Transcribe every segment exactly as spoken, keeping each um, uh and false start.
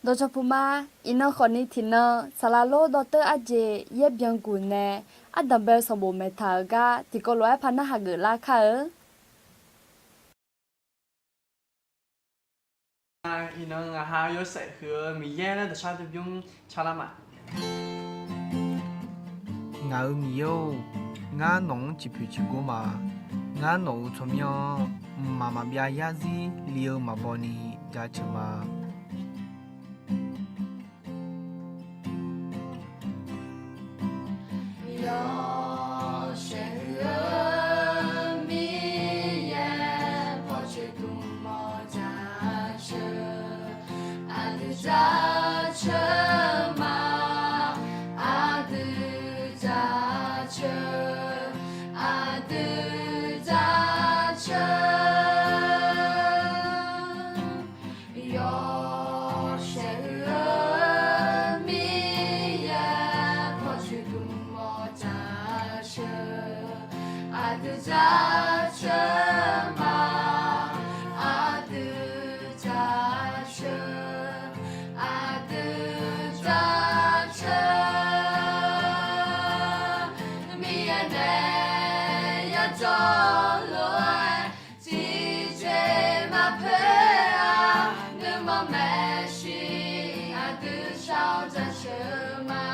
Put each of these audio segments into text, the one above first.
Dawqcawq puq ma. Iqnan khawfni tiqnan saqlaq lor dawrteur arjeq yaer byan guq nae, ardanq bae-eu sanqbof maeqtaq-euq gar tiqkawv lof-aer par narhaq geuflar kar-eu. Iqnan ngaq ha yawshaef huiq-eu Miqyaer laer dawqshar dui bymr carlar ma. Ngaq-euq Miqyaer-or, ngar nawq-anr ciqpoeq ciqgor ma. Ngar nawq-euq tsawrmyanr-anr mqmaq maqbyav yarzir li-eu maqbaw ni jaceuq ma. Yawshaef huiq-eu Miqyaer pawcoeq dmq mawr jaceuq, aqdui jaceuq ma, aqdui jaceuq, aqdui jaceuq. Yawshaef huiq-eu Miqyaer pawcoeq dmq mawr jaceuq, aqdui jaceuq ma, aqdui jaceuq, aqdui jaceuq. Miqyaer nae yajawr lof-aer tiqjeq maqpoeq-a, nuima maeqshi aqdui shar-awr jaceuq ma.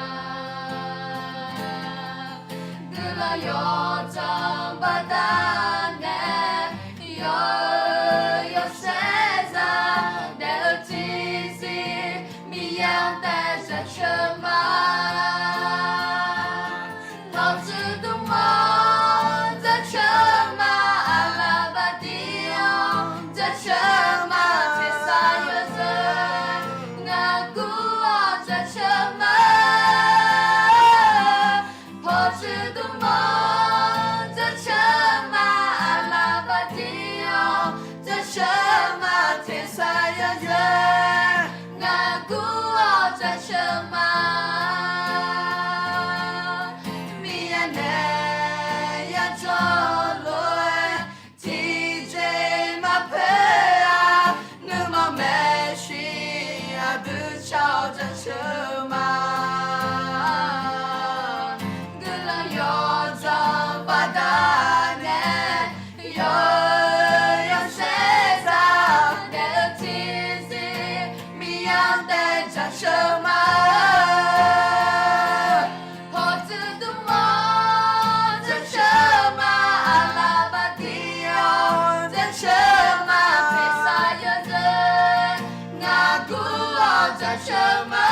Guiqlanq yawdzanq baqdanae yaw-eu yawshaef zaq daef-eu tiqzir Miqyaer-anr taef jaceuq ma. Pawtsuif dmq mawr jaceuq ma, aqlaf baqdir-awr jaceuq ma, tersar yawzeu ngaq gur-awr jaceuq ma. Pawtsuif dmq mawr jaceuq ma, aqlaf baqdir-awr jaceuq ma, tersar yawzeu ngaq gur-awr jaceuq ma. Miqyaer nae yajawr lof-aer tiqjeq maqpoeq-a, nuima maeqshi aqdui shar-awr jaceuq ma. Guiqlanq yawdzanq baqdanae yaw-eu yawshaef zaq daef-eu tiqzir Miqyaer-anr taef jaceuq ma. Pawtsuif dmq mawr jaceuq ma, aqlaf baqdir-awr jaceuq ma, tersar yawzeu ngaq gur-awr jaceuq ma.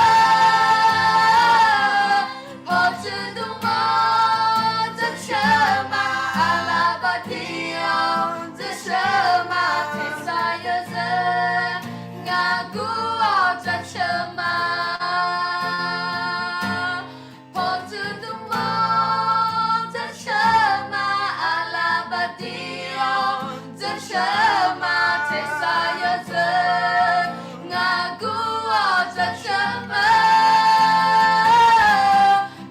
Pawtsuif dmq mawr jaceuq ma, aqlaf baqdir-awr jaceuq ma, tersar yawzeu ngaq gur-awr jaceuq ma. Pawtsuif dmq mawr jaceuq ma, aqlaf baqdir-awr jaceuq ma, tersar yawzeu ngaq gur-awr jaceuq ma.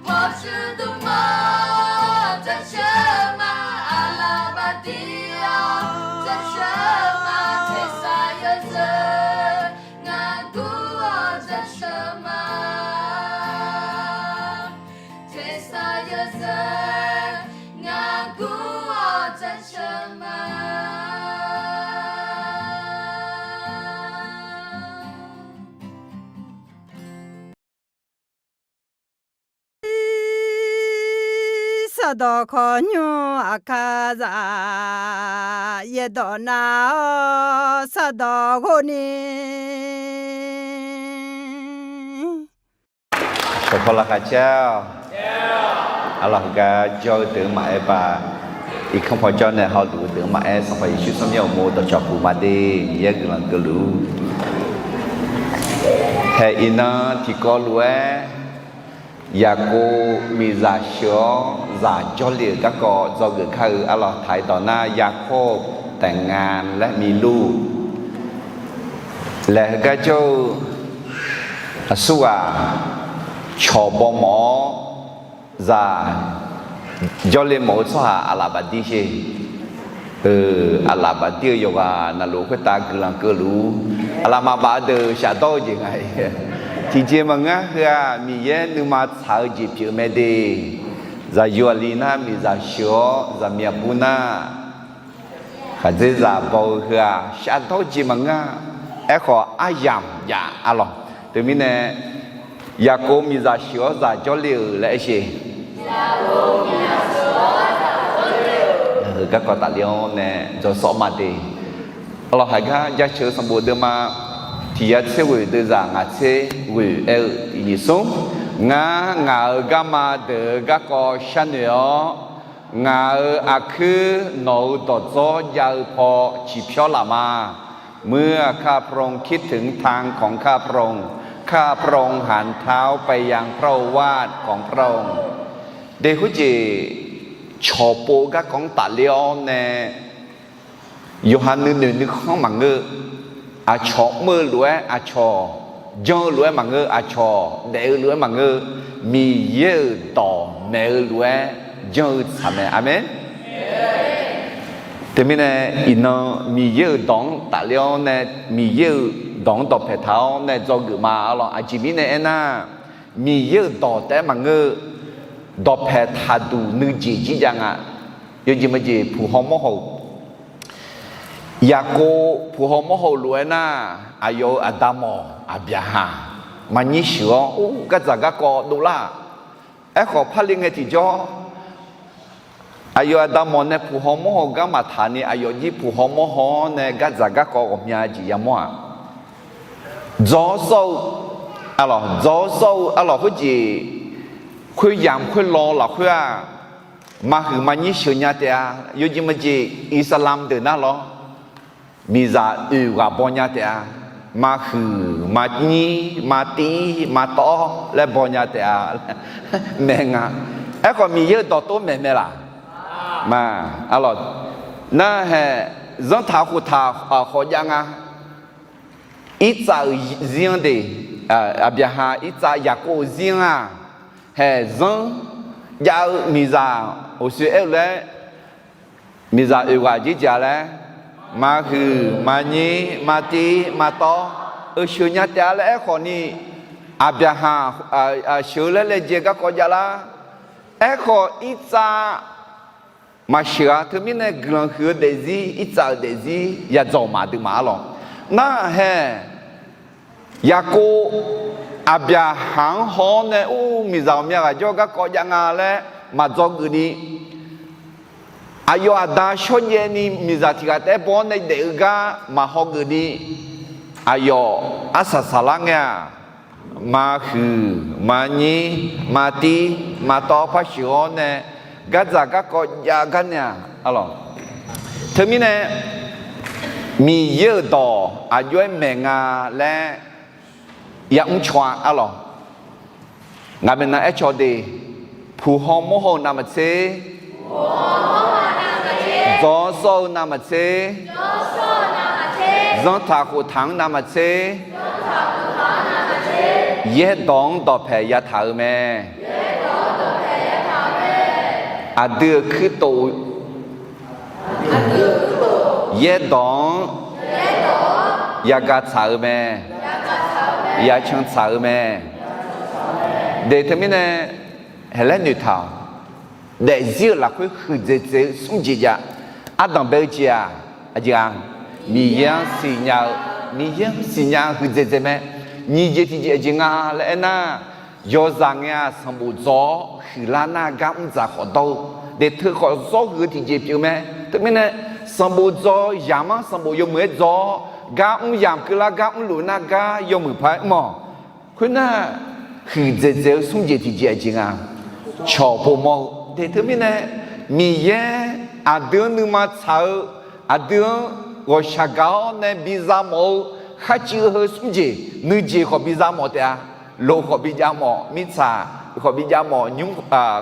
Pawtsuif dmq mawr jaceuq ma, aqlaf baqdir-awr jaceuq ma, tersar yawzeu ngaq gur-awr jaceuq ma. Tersar yawzeu ngaq gur-awr jaceuq ma. Sardawq khawqnymr aqkar zaq, yaerdawq nar-awr sardawq ghov ni. Dawqpaw laqkhaq caer-awq. Arlawq heugar jawr-eu deuq-anr maqaer ba. Irkanr paw jawr nae hawluf-eu deuq-anr maqaer, Sanqpaq Yeqsur tsawrmyanr uqmov dawqcawq puq ma de. Miqyaer guiqlanq keuvluf-ur. Haeq iqnan tiqkawv lof-aer Yaqkov miqzaq sheuq-awr zaq jawrle-euq garkawv dzawgeuf kar-eu. Arlawq taq-ir dawq nar, ยาโคบแต่งงานและมีลูก laer heugar jawr-eu aqsurghaq cawq baw mawf-awr zaq jawrle mawf-eu tsawrhaq aqlaf bafdir sher. Aqlaf bafdir-eu yawqghaq navluf khoertav guiqlanq keuvluf-ur. Aqlaqmabaf deuq shafdawr-eu jeq nga. Tiqjeq maqngeur, heu-aq Miqyaer nuima tsaq-eu jeq pyeuf mae de. Zaqyo aqli nar miqzaq sheuq-awr zaqmiq aqbur nar khaqdzerzaq baw-eu heu-aq shafdawr jeq maqngeur-a. Aerkhawf aryamq jav-a lawq. Teumirnae Yaqkov miqzaq sheuq-awr zaq jawrle-euq laer aer sheq. Heu garkawv tafler-awr nae dzaw sawr ma de. Arlawq, haiq gar jaceuq-eu sanqbof deuvma tiq yar tser ghoeq deuvzaq ngaq tser ghoeq aer-eu tiq nyiq smr. Ngar ngaq-euq garma deuq-euq garkawv sharnoeq-awr, ngaq-euq aqkuir nawq-euq dawqdzawr jav-eu paw ciqpyawr laf ma. เมื่อข้าพระองค์คิดถึงทางของข้าพระองค์ ข้าพระองค์หันเท้าไปยังพระโอวาทของพระองค์ De khoerjeq cawqpov-eu garkawv-anr tafler-awr nae yawqha nuinoeq nuikhanr maqngeur. Aqcawq mr-eu lof-aer, aqcawq janr-eu lof-aer maqngeur, aqcawq daef-eu lof-aer maqngeur. Miqyaer-euq dawq maeq-eu lof-aer janr-eu tsaq mae. Aqmeq. Teumirnae iqnan Miqyaer-euq dawq-anr tafler-awr nae, Miqyaer-euq dawq-anr dawqpaeq taq-awr nae dzawgeuf ma. Arlawq, aqjeq mirnae aernar, Miqyaer-euq dawq taef-aer maqngeur. Dawqpaeq taqduq nuijeq jir jav nga. Yawjeq maqjeq puq haw mawr haw-euq Yaqkov puq haw mawr haw-eu lof-aer nar, aqyawf-euq aqda mawq Aqbyaqhaq maqnyir sheuq-awr, or, gardzaq garkawv dovlar-aq. Aerkhawf parle ngae tiqjawr, aqyawf aqda mawq nae puq haw mawr haw gar maqtaq ni, aqyawf jir puq haw mawr haw-awr nae gardzaq garkawv ghawqmya jeq yamawr-aq. Dzaw-awr sawr-eu, arlawq, dzaw-awr sawr-eu arlawq khoerjeq, khoeryamq khoerlaw lafkhoer-aq, maqhuiq maqnyir sheuq nya taef-a. Yawjeq maqjeq Irsaqlamq deuq nar lawr, miqzaq oeq ghaq baw nya taef-a. Maqhuiq maqnyir maqtiv maqtawv laer baw nya taef-a. Maeq nga. Aerkhawf Miqyaer-euq dawqtawv maeq mae laq? Ma, arlawq, narhaeq zanrtaq khoftaq khawf jav nga. Irtsav-euq zir-anr de, Aqbyaqhaq, Irtsav, Yaqkov-euq zir-anr-aq, haeq zanr jav-eu miqzaq, oqsoeq aer-eu laer, miqzaq oeq ghaq jir jav laer, maqhuiq maqnyir maqtiv maqtawv-eu sheuq nya taef-a laer aerkhawf ni, Aqbyaqhaq sheuq-eu laer laejae garkawv jav lar. Aerkhawf Irtsav maqsheuq-a. Teumirnae guiqlanq huiq-eu daefzir, Irtsav-euq daefzir yadzawq maqdui maqar lawq. Narhaeq Yaqkov Aqbyaqhaq-anr haw-awr nae ur miqzaq ghawqmya ghaq jawr garkawv jav nga laer maqdzawgeuf ni, aqyawf aqda shawrjaev ni miqzaq tiq ghaq taef-aer baw-awr nae daef-eu gar maqhaw geuf ni, aqyawf arsaq saqlar ngae-aq, maqhuiq maqnyir maqtiv maqtawv par sheuq-awr nae gardzaq garkawv jav gar naeq-aq, arlawq. Teumirnae Miqyaer-euq dawq aqjox-aer maeq nga laer yamr caw-a, arlawq. Ngaq maeqnan aer caw de, puq haw mawr haw-eu navmaqtser, dzaw-awr sawr-eu navmaqtser, zanrtaq khoftaq-anr navmaqtser, yaerdawq-anr dawqpaeq yataq-euq mae. Aqdui-euq kuirtof yaerdawq-anr yagaq tsaq-euq mae. Yacan tsaq-euq mae. De teumirnae haeq laer noeqtaq-awq. Daefzir-euq lafkhoer huiqdzaeq dzaeq-eu smr jeq jav. Ardanq bae-eu jeq-aq, aqjeq-aq, Miqyaer-anr siqnya-eu, Miqyaer-anr siqnya huiqdzaeq dzaeq mae. Nyiq jeq tiqjeq aqjeq nga laer aernar, yawzaq ngae-aq sanqbof dzaw-awr huiqlar nar gar mr dzaq khawf dawr-eu, daeqteu khawf zawr huiq-eu tiqjeq pyeuf mae. Teumirnae sanqbof dzaw yamq-anr sanqbof yawmuiq-aer dzaw-awr gar mr yamq keuvlar gar mrluf nar gar yawmuiq paq-aer mr-awq. Khoernar, huiqdzaeq dzaeq-eu smr jeq tiqjeq aqjeq nga. Cawq pov mawr-eu de teumirnae, Miqyaer aqdui-anr nuima tsaq-eu, aqdui-anr ghawqshaq gaq-awr nae biza mawf-eu kharcuiv heu smr jeq, nuijeq khawf biza mawf taef-a. Loq khawf bijav mawf, mirtsaq khawf bijav mawf, nymr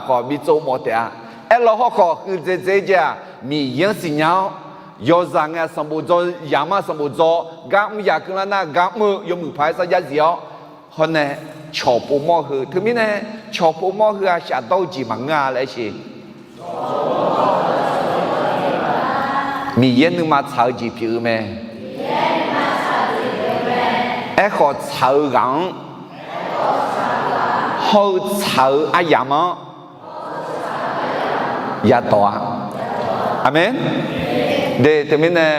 khawf bitsov mawf taef-a. Aerlawr hawrkhawf huiqdzaeq dzaeq-eu jeq-aq, Miqyaer-anr siqnya-awr, yawzaq ngae sanqbof dzaw, yamq-anr sanqbof dzaw, gar mr yamq keuvlar nar gar mr-eu yawmuiq paq-aer sarjax zif-awr, hawr nae cawq pov mawr-eu heu teumirnae, cawq pov mawr-eu heu-aq shafdawr-eu jeq maqngeur-a laer aer sheq. Miqyaer nuima tsaq-eu jeq pyeuf-eu mae. Aerkhawf, tsaq-eu ghaq-anr hawr-eu tsaq-eu aryamq-anr yadawq-a. Aqmeq. De, teumirnae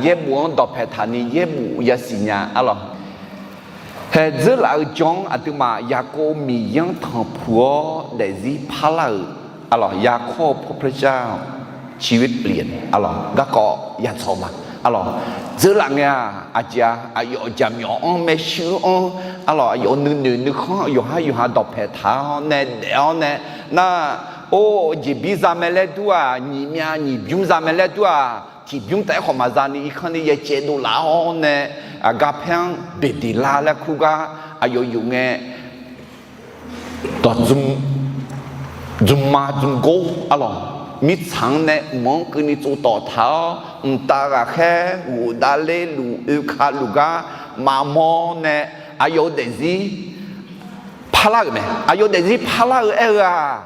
yaerbof-anr dawqpae taqni yaerbof yasiq nya arlawq. Haeq dzeurlaf-eu jan-anr aqduimaf Yaqkov Miqyaer-anr tanqpuq-awr daefzir parlar-euq arlawq. ชีวิตเปลี่ยน arlawq, garkawv yadzawq ma arlawq. Dzeurlaf ngae-aq, aqjeq-a, aqyawf jaqmyawf-anr maershuir-anr arlawq, aqyawf nuinoeq nuikhanr yawqhar yawqha dawqpae taq-awr nae daef-awr nae nar, or, jeqbir za mae laer dur-aq, nyiq myav nyiq bymr za mae laer dur-aq, tiqbymr taef-aer khawf maqza ni irkanr ni yaecaev dovlaf-awr nae, aqgar paer-anr beqdeqlar laer kur gar aqyawf yuf ngae, dawq dzmr, dzmrma dzmrgor arlawq, mirtsaq-anr nae mq-anr keuvni tsovtawf taq-awr, mqtav ghaqkhaer ghofdav ler luf oeka luf gar maqmawr nae, aqyawf-euq daefzir parlar-euq mae. Aqyawf daefzir parlar-eu aer-eu-aq,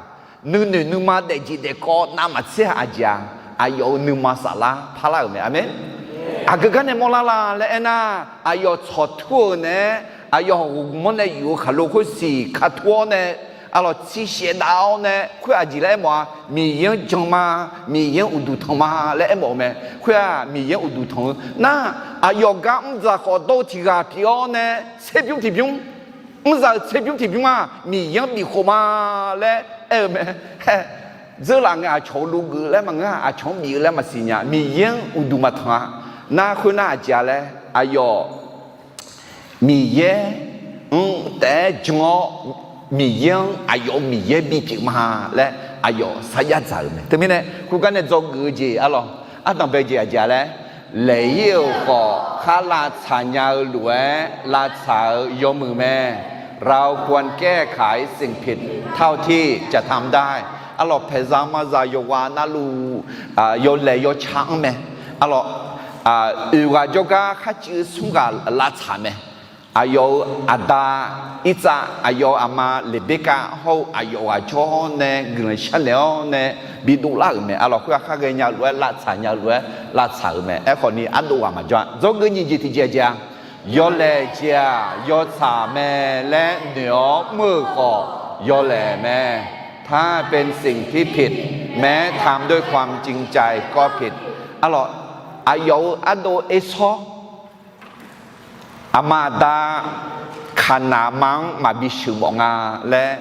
nuinoeq nuima daefjeq daefkawv navmaqtser-aq aqjeq-a, aqyawf-euq nuima saflar parlar-euq mae. Aqmeq. Aqgeu gar nae mawrlar la laer aernar, aqyawf tsawqtur-euq naeq-aer, aqyawf hawq ghoeq mawr nae yuf-eu khaqlo khoersiq katur-awr nae, arlawq, tsiqsaef dav-awr nae khoer aqjeq laer aermawf-a, Miqyaer-anr jan ma, Miqyaer-anr uqduq tanq ma laer aermawf-eu mae. Khoer-aq, Miqyaer-anr uqduq tanq-eu nar, aqyawf gar mr dzaq khawf dawr-eu tiq ghaq pyeuf-awr nae, tserbymr tiqbymr, mr dzaq-euq tserbymr tiqbymr-aq, Miqyaer-anr bifkhof ma laer aer-eu mae. Dzeurlaf ngae aqcawq-eu logeuf laer maqngeur-a, aqcawq-anr bif-eu laer maqsiq nya, Miqyaer-anr uqduq maqtanq-a. Nar khoernar aqjeq-a laer, aqyawf Miqyaer-anr taef-aer jan-awr, Miqyaer-anr aqyawf-euq Miqyaer bipyeuf ma laer aqyawf sarjax dzaq-euq mae. Teumirnae khoergar nae dzawgeuf-eu jeq arlawq, ardanqbae jeq aqjeq-a laer, laeq-ir-euq khawf khar lavtsaq nya-eu lof-aer lavtsaq-eu yawmuiq mae. เราควรแก้ไขสิ่งผิดเท่าที่จะทำได้ arlawq, paeqzaq mazaq yawqghaq navluf yawlaeq yawca anr mae. Arlawq, oeq ghaq jawrgar kharcuiv smr ghaq lavtsaq mae. Aqyawf-euq aqda Irtsav, aqyawf-euq aqma Leqberkav hawr-eu aqyawf ghaq jawr nae guiqlanq sharnaeq-awr nae bidov lar-euq mae. Arlawq, khoer-aq khar ghaenya-eu lof-aer lavtsaq nya-eu lof-aer lavtsaq-euq mae. Aerkhawf ni ardov ghaq maqjawr-a. Dzawgeuf nyiq jeq tiqjeq aqjeq-a, yawlaeq jeq-aq yawtsaq mae laer noeq-awr mr-euq khawf yawlaeq mae. ถ้าเป็นสิ่งที่ผิดแม้ทำด้วยความจริงใจก็ผิด Arlawq, aqyawf-euq ardov Ersawr, aqma aqda Kaqnaq ma-anr maqbi sheuqmawf nga laer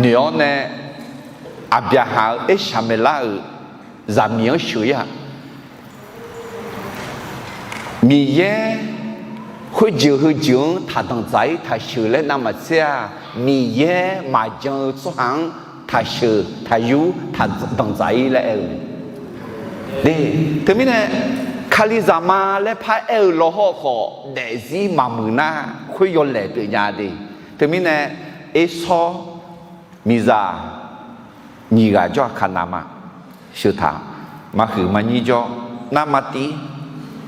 noeq-awr nae, Aqbyaqhaq-euq Ershaqmaeqlar-euq zaqmiq-anr sheuq-ir-aq, Miqyaer khoerjeuq heujeuq-anr taqdanqdzaq-ir taqsheuq laer navmaqtser-aq, Miqyaer maqjan-eu tsawrhaq-anr taqsheuq taqyur taqdanqdzaq-ir laer aer-eu mae. De, teumirnae Kalizaq ma laer paraer-eu lawhawr khawf daefzir maqmuiq nar, khoer yawlaeq pyeufnya de. Teumirnae Ersawr miqzaq nyiq ghaq jawr-aq, Kaqnaq ma sheuq taq, maqhuiq maqnyir jawr, nar maqtiv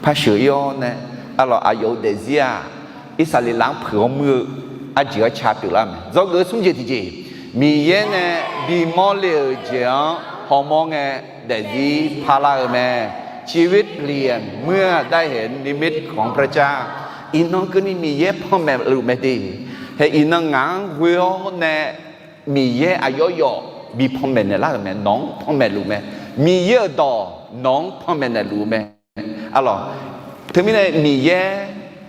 par sheuq-ir-awr nae, arlawq, aqyawf-euq daefzir-aq, Irsaqleqlav-anr puiq-awr muir-eu arjeq arca pyeuflar mae. Dzawgeuf-eu smr jeq tiqjeq, Miqyaer nae bimawr le-euq jeq-anr hawmawr ngae, daefzir parlar-eu mae. ชีวิตเปลี่ยนเมื่อได้เห็นนิมิตของพระเจ้า Iqnan keuvni Miqyaer panmaeq luf mae de. Hae iqnan ngaq-anr ghoe-awr nae Miqyaer aqyawf yawf bi panmaeq naeqlar-euq mae. Nawq-anr panmaeq luf mae. Miqyaer-euq dawq nawq-anr panmaeq naeqluf-eu mae. Arlawq, teumirnae Miqyaer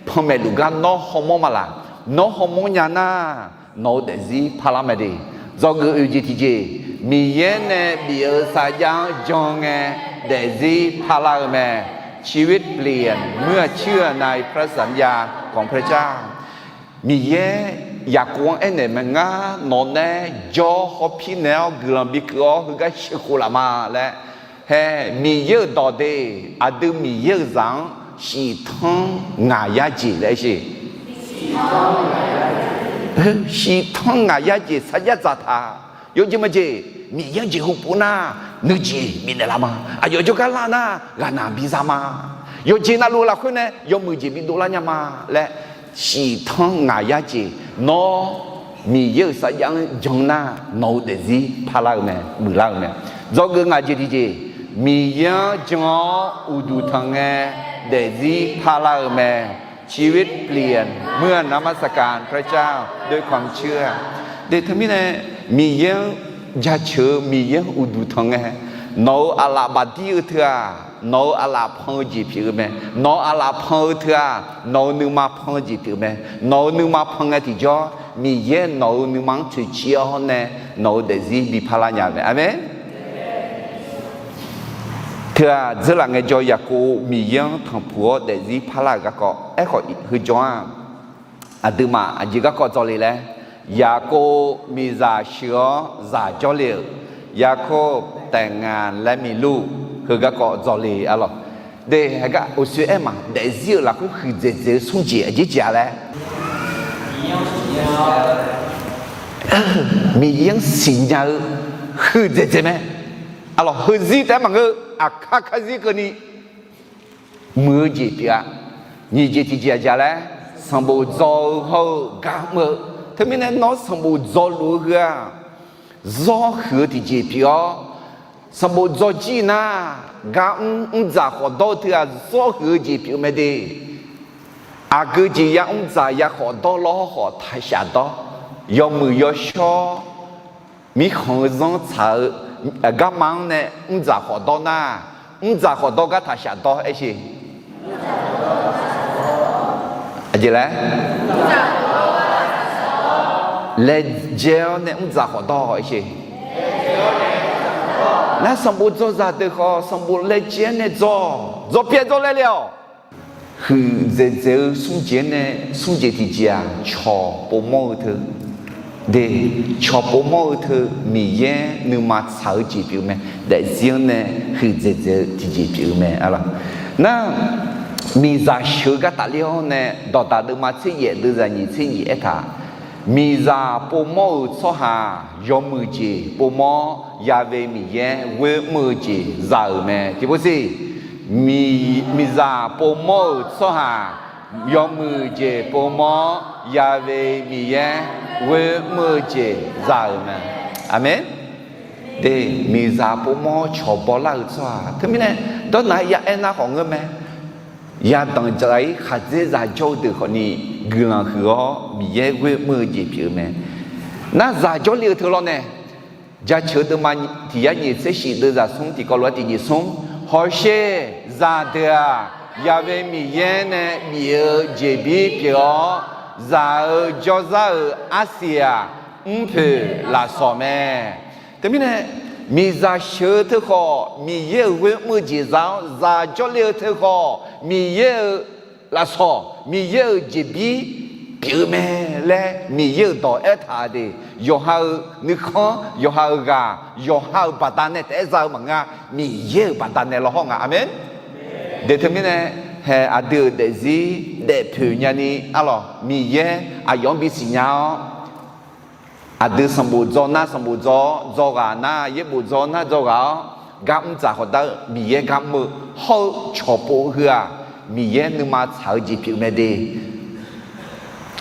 panmaeq luf gar nawr hawmawr ma laq? Nawr hawmawr nya nar, nawq-euq daefzir parlar mae de. Dzawgeuf oeq jeq tiqjeq, Miqyaer nae bif-euq sarjax-anr jan ngae, daefzir parlar-eu mae. ชีวิตเปลี่ยนเมื่อเชื่อในพระสัญญาของพระเจ้า Miqyaer Yaqkov-anr aernaeq mae, Ngar nawq nae jawr hawpir naeq-awr guiqlanq bikeuv-awr heugar sheuqkhof laf ma laer. Hae, Miqyaer-euq dawq de, aqdui Miqyaer-euq zaq-anr shiqtanr ngaq yar jeq laer aer sheq. Shiqtanr ngaq yar jeq sarjax dzaqtaq. Yawjeq majeq, Miqyaer-anr jeqhu pov nar, nuijeq bifnaeq laf ma. Aqyawf jawrgar lar nar, ghaqnaq biza ma. Yawqjeq navluf lafkhoer nae yawmuiq jeq bidov lar nya ma laer, shiqtanr ngaq yar jeq, nawr Miqyaer-euq sarjax-anr jan nar, nawq-euq daefzir parlar-eu mae, muiqlar-eu mae. Dzawgeuf ngaq jeq tiqjeq, Miqyaer-anr jan-awr uqduq tanq ngae, daefzir parlar-eu mae. ชีวิตเปลี่ยน เมื่อนมัสการพระเจ้าด้วยความเชื่อ. De teumirnae, Miqyaer-anr jaceuq-eu, Miqyaer-anr uqduq tanq ngae, nawq-euq aqlaf bafdir-eu teu-aq, nawq-euq aqlaf pan-eu jeq pyeuf-eu mae. Nawq-euq aqlaf pan-eu teu-aq, nawq-euq nuima pan-eu jeq pyeuf-eu mae. Nawq-euq nuima pan ngae tiqjawr, Miqyaer nawq-euq nuima-anr toeqciv-awr nae, nawq-euq daefzir bi parlar nya-eu mae. Aqmeq. Teu-aq, dzeurlaf ngaejawr, Yaqkov Miqyaer-anr tanqpuq-awr daefzir parlar-euq garkawv aerkhawf, heujawr-aq, aqduimaf aqjeq garkawv dzawle laer, Yaqkov miqzaq sheuq-awr zaq jawrle-euq, ยาโคบแต่งงานและมีลูก heu garkawv dzawle arlawq. De, haegar uqshoe aer ma, daefzir-euq lafkhoer huiqdzaeq dzaeq-eu smr jeq aqjeq jeq-a laer, Miqyaer-anr siqnya-eu huiqdzaeq dzaeq mae. Arlawq, heuzir taef-aer maqngeur, aqkar karzir keuvni muiq-eu jeq pyeuf-a. Nyiq jeq tiqjeq aqjeq laer, sanqbof dzaw-eu hawr-eu gar mr-eu. Teumirnae nawr sanqbof dzaw luf-eu heu-aq, zawr huiq-eu tiqjeq pyeuf-awr, sanqbof dzaw jir nar, gar mr mrdzaq khawf dawr-eu teu-aq, zawr huiq-eu jeq pyeuf-eu mae de. Aqgeu jeq ya mrdzaq ya khawf dawr lawr khawf taqshaf dawr. Yawmuiq yawshawr mirkhanq-eu zanr tsaq-eu garma-anr nae mrdzaq khawf dawr nar, mrdzaq khawf dawr gar taqshaf dawr aersheq. Aqjeq laer, laejae-awr nae mrdzaq khawf dawr aersheq. Nar sanqbof dzawzaq deuq khawf, sanqbof laejae-awr nae dzaw, dzaw pyaev dzaw laev le-awq. Huiqdzaeq dzaeq-eu smr jeq-anr nae, smr jeq tiqjeq-aq, cawq povmawr-eu teu. De, cawq povmawr-eu teu Miqyaer nuima tsaq-eu jeq pyeuf-eu mae. Daefzir-anr nae huiqdzaeq dzaeq-eu tiqjeq pyeuf-eu mae arlawq. Nar, miqzaq sheuq-eu gar tafler-awr nae, dawqdaq deuvma tser yaef deuvzaq nyiq tser nyiq aertaq, miqzaq povmawr-euq tsawrhaq yawmuiq jeq povmawr-awr, Ya've Miqyaer ghoer mr-eu jeq za-euq mae. Tiqpov siq, miqzaq povmawr-euq tsawrhaq yawmuiq jeq povmawr-awr, Ya've Miqyaer ghoer mr-eu jeq za-euq mae. Aqmeq. De, miqzaq povmawr-awr cawq bawlar-eu tsawrhaq teumirnae, dawrnaq-aer ya aernar khawf ngeur mae. Yadanq dzaq-ir khaqdzerzaq jawr-eu deuq khawfni guiqlanq huiq-awr Miqyaer ghoer mr-eu jeq pyeuf-eu mae. Nar zaq jawrle-eu teu lawr nae, jaceuq deuvma tiq yar nyiq tser shif deuvzaq smr tiqkawv lof-aer tiq nyiq smr, hawsher zaqdeuq-aq, Ya've Miqyaer nae bif-eu jeqbir pyeuf-awr, zaq-eu jawrzar-euq arsiq-aq, mrpoeq lafsawq mae. Teumirnae, miqzaq sheuq-eu teu khawf Miqyaer-euq ghoer mr-eu jeq za-awr, zaq jawrle-eu teu khawf Miqyaer-euq lafsawq, Miqyaer-euq jeqbir pyeuf-eu mae laer Miqyaer-euq dawq aertaq de. Yawqha-euq nuikhanr, yawqha-euq ghaq, yawqha-euq baqdanae taef-aer za-eu maqngeur-a. Miqyaer-euq baqdanae lawhawr nga. Aqmeq. De teumirnae, hae aqdui-euq daefzir daefpoeq nyani arlawq, Miqyaer aqyawf-anr bisiq nya-awr, aqdui sanqbof dzaw nar sanqbof dzaw-awr, dzaw ghaq nar yaerbof dzaw nar dzaw ghaq-awr, gar mrdzaq khawf dar-eu Miqyaer gar mr-eu hawr-eu cawq pov-eu heu-aq, Miqyaer nuima tsaq-eu jeq pyeuf mae de.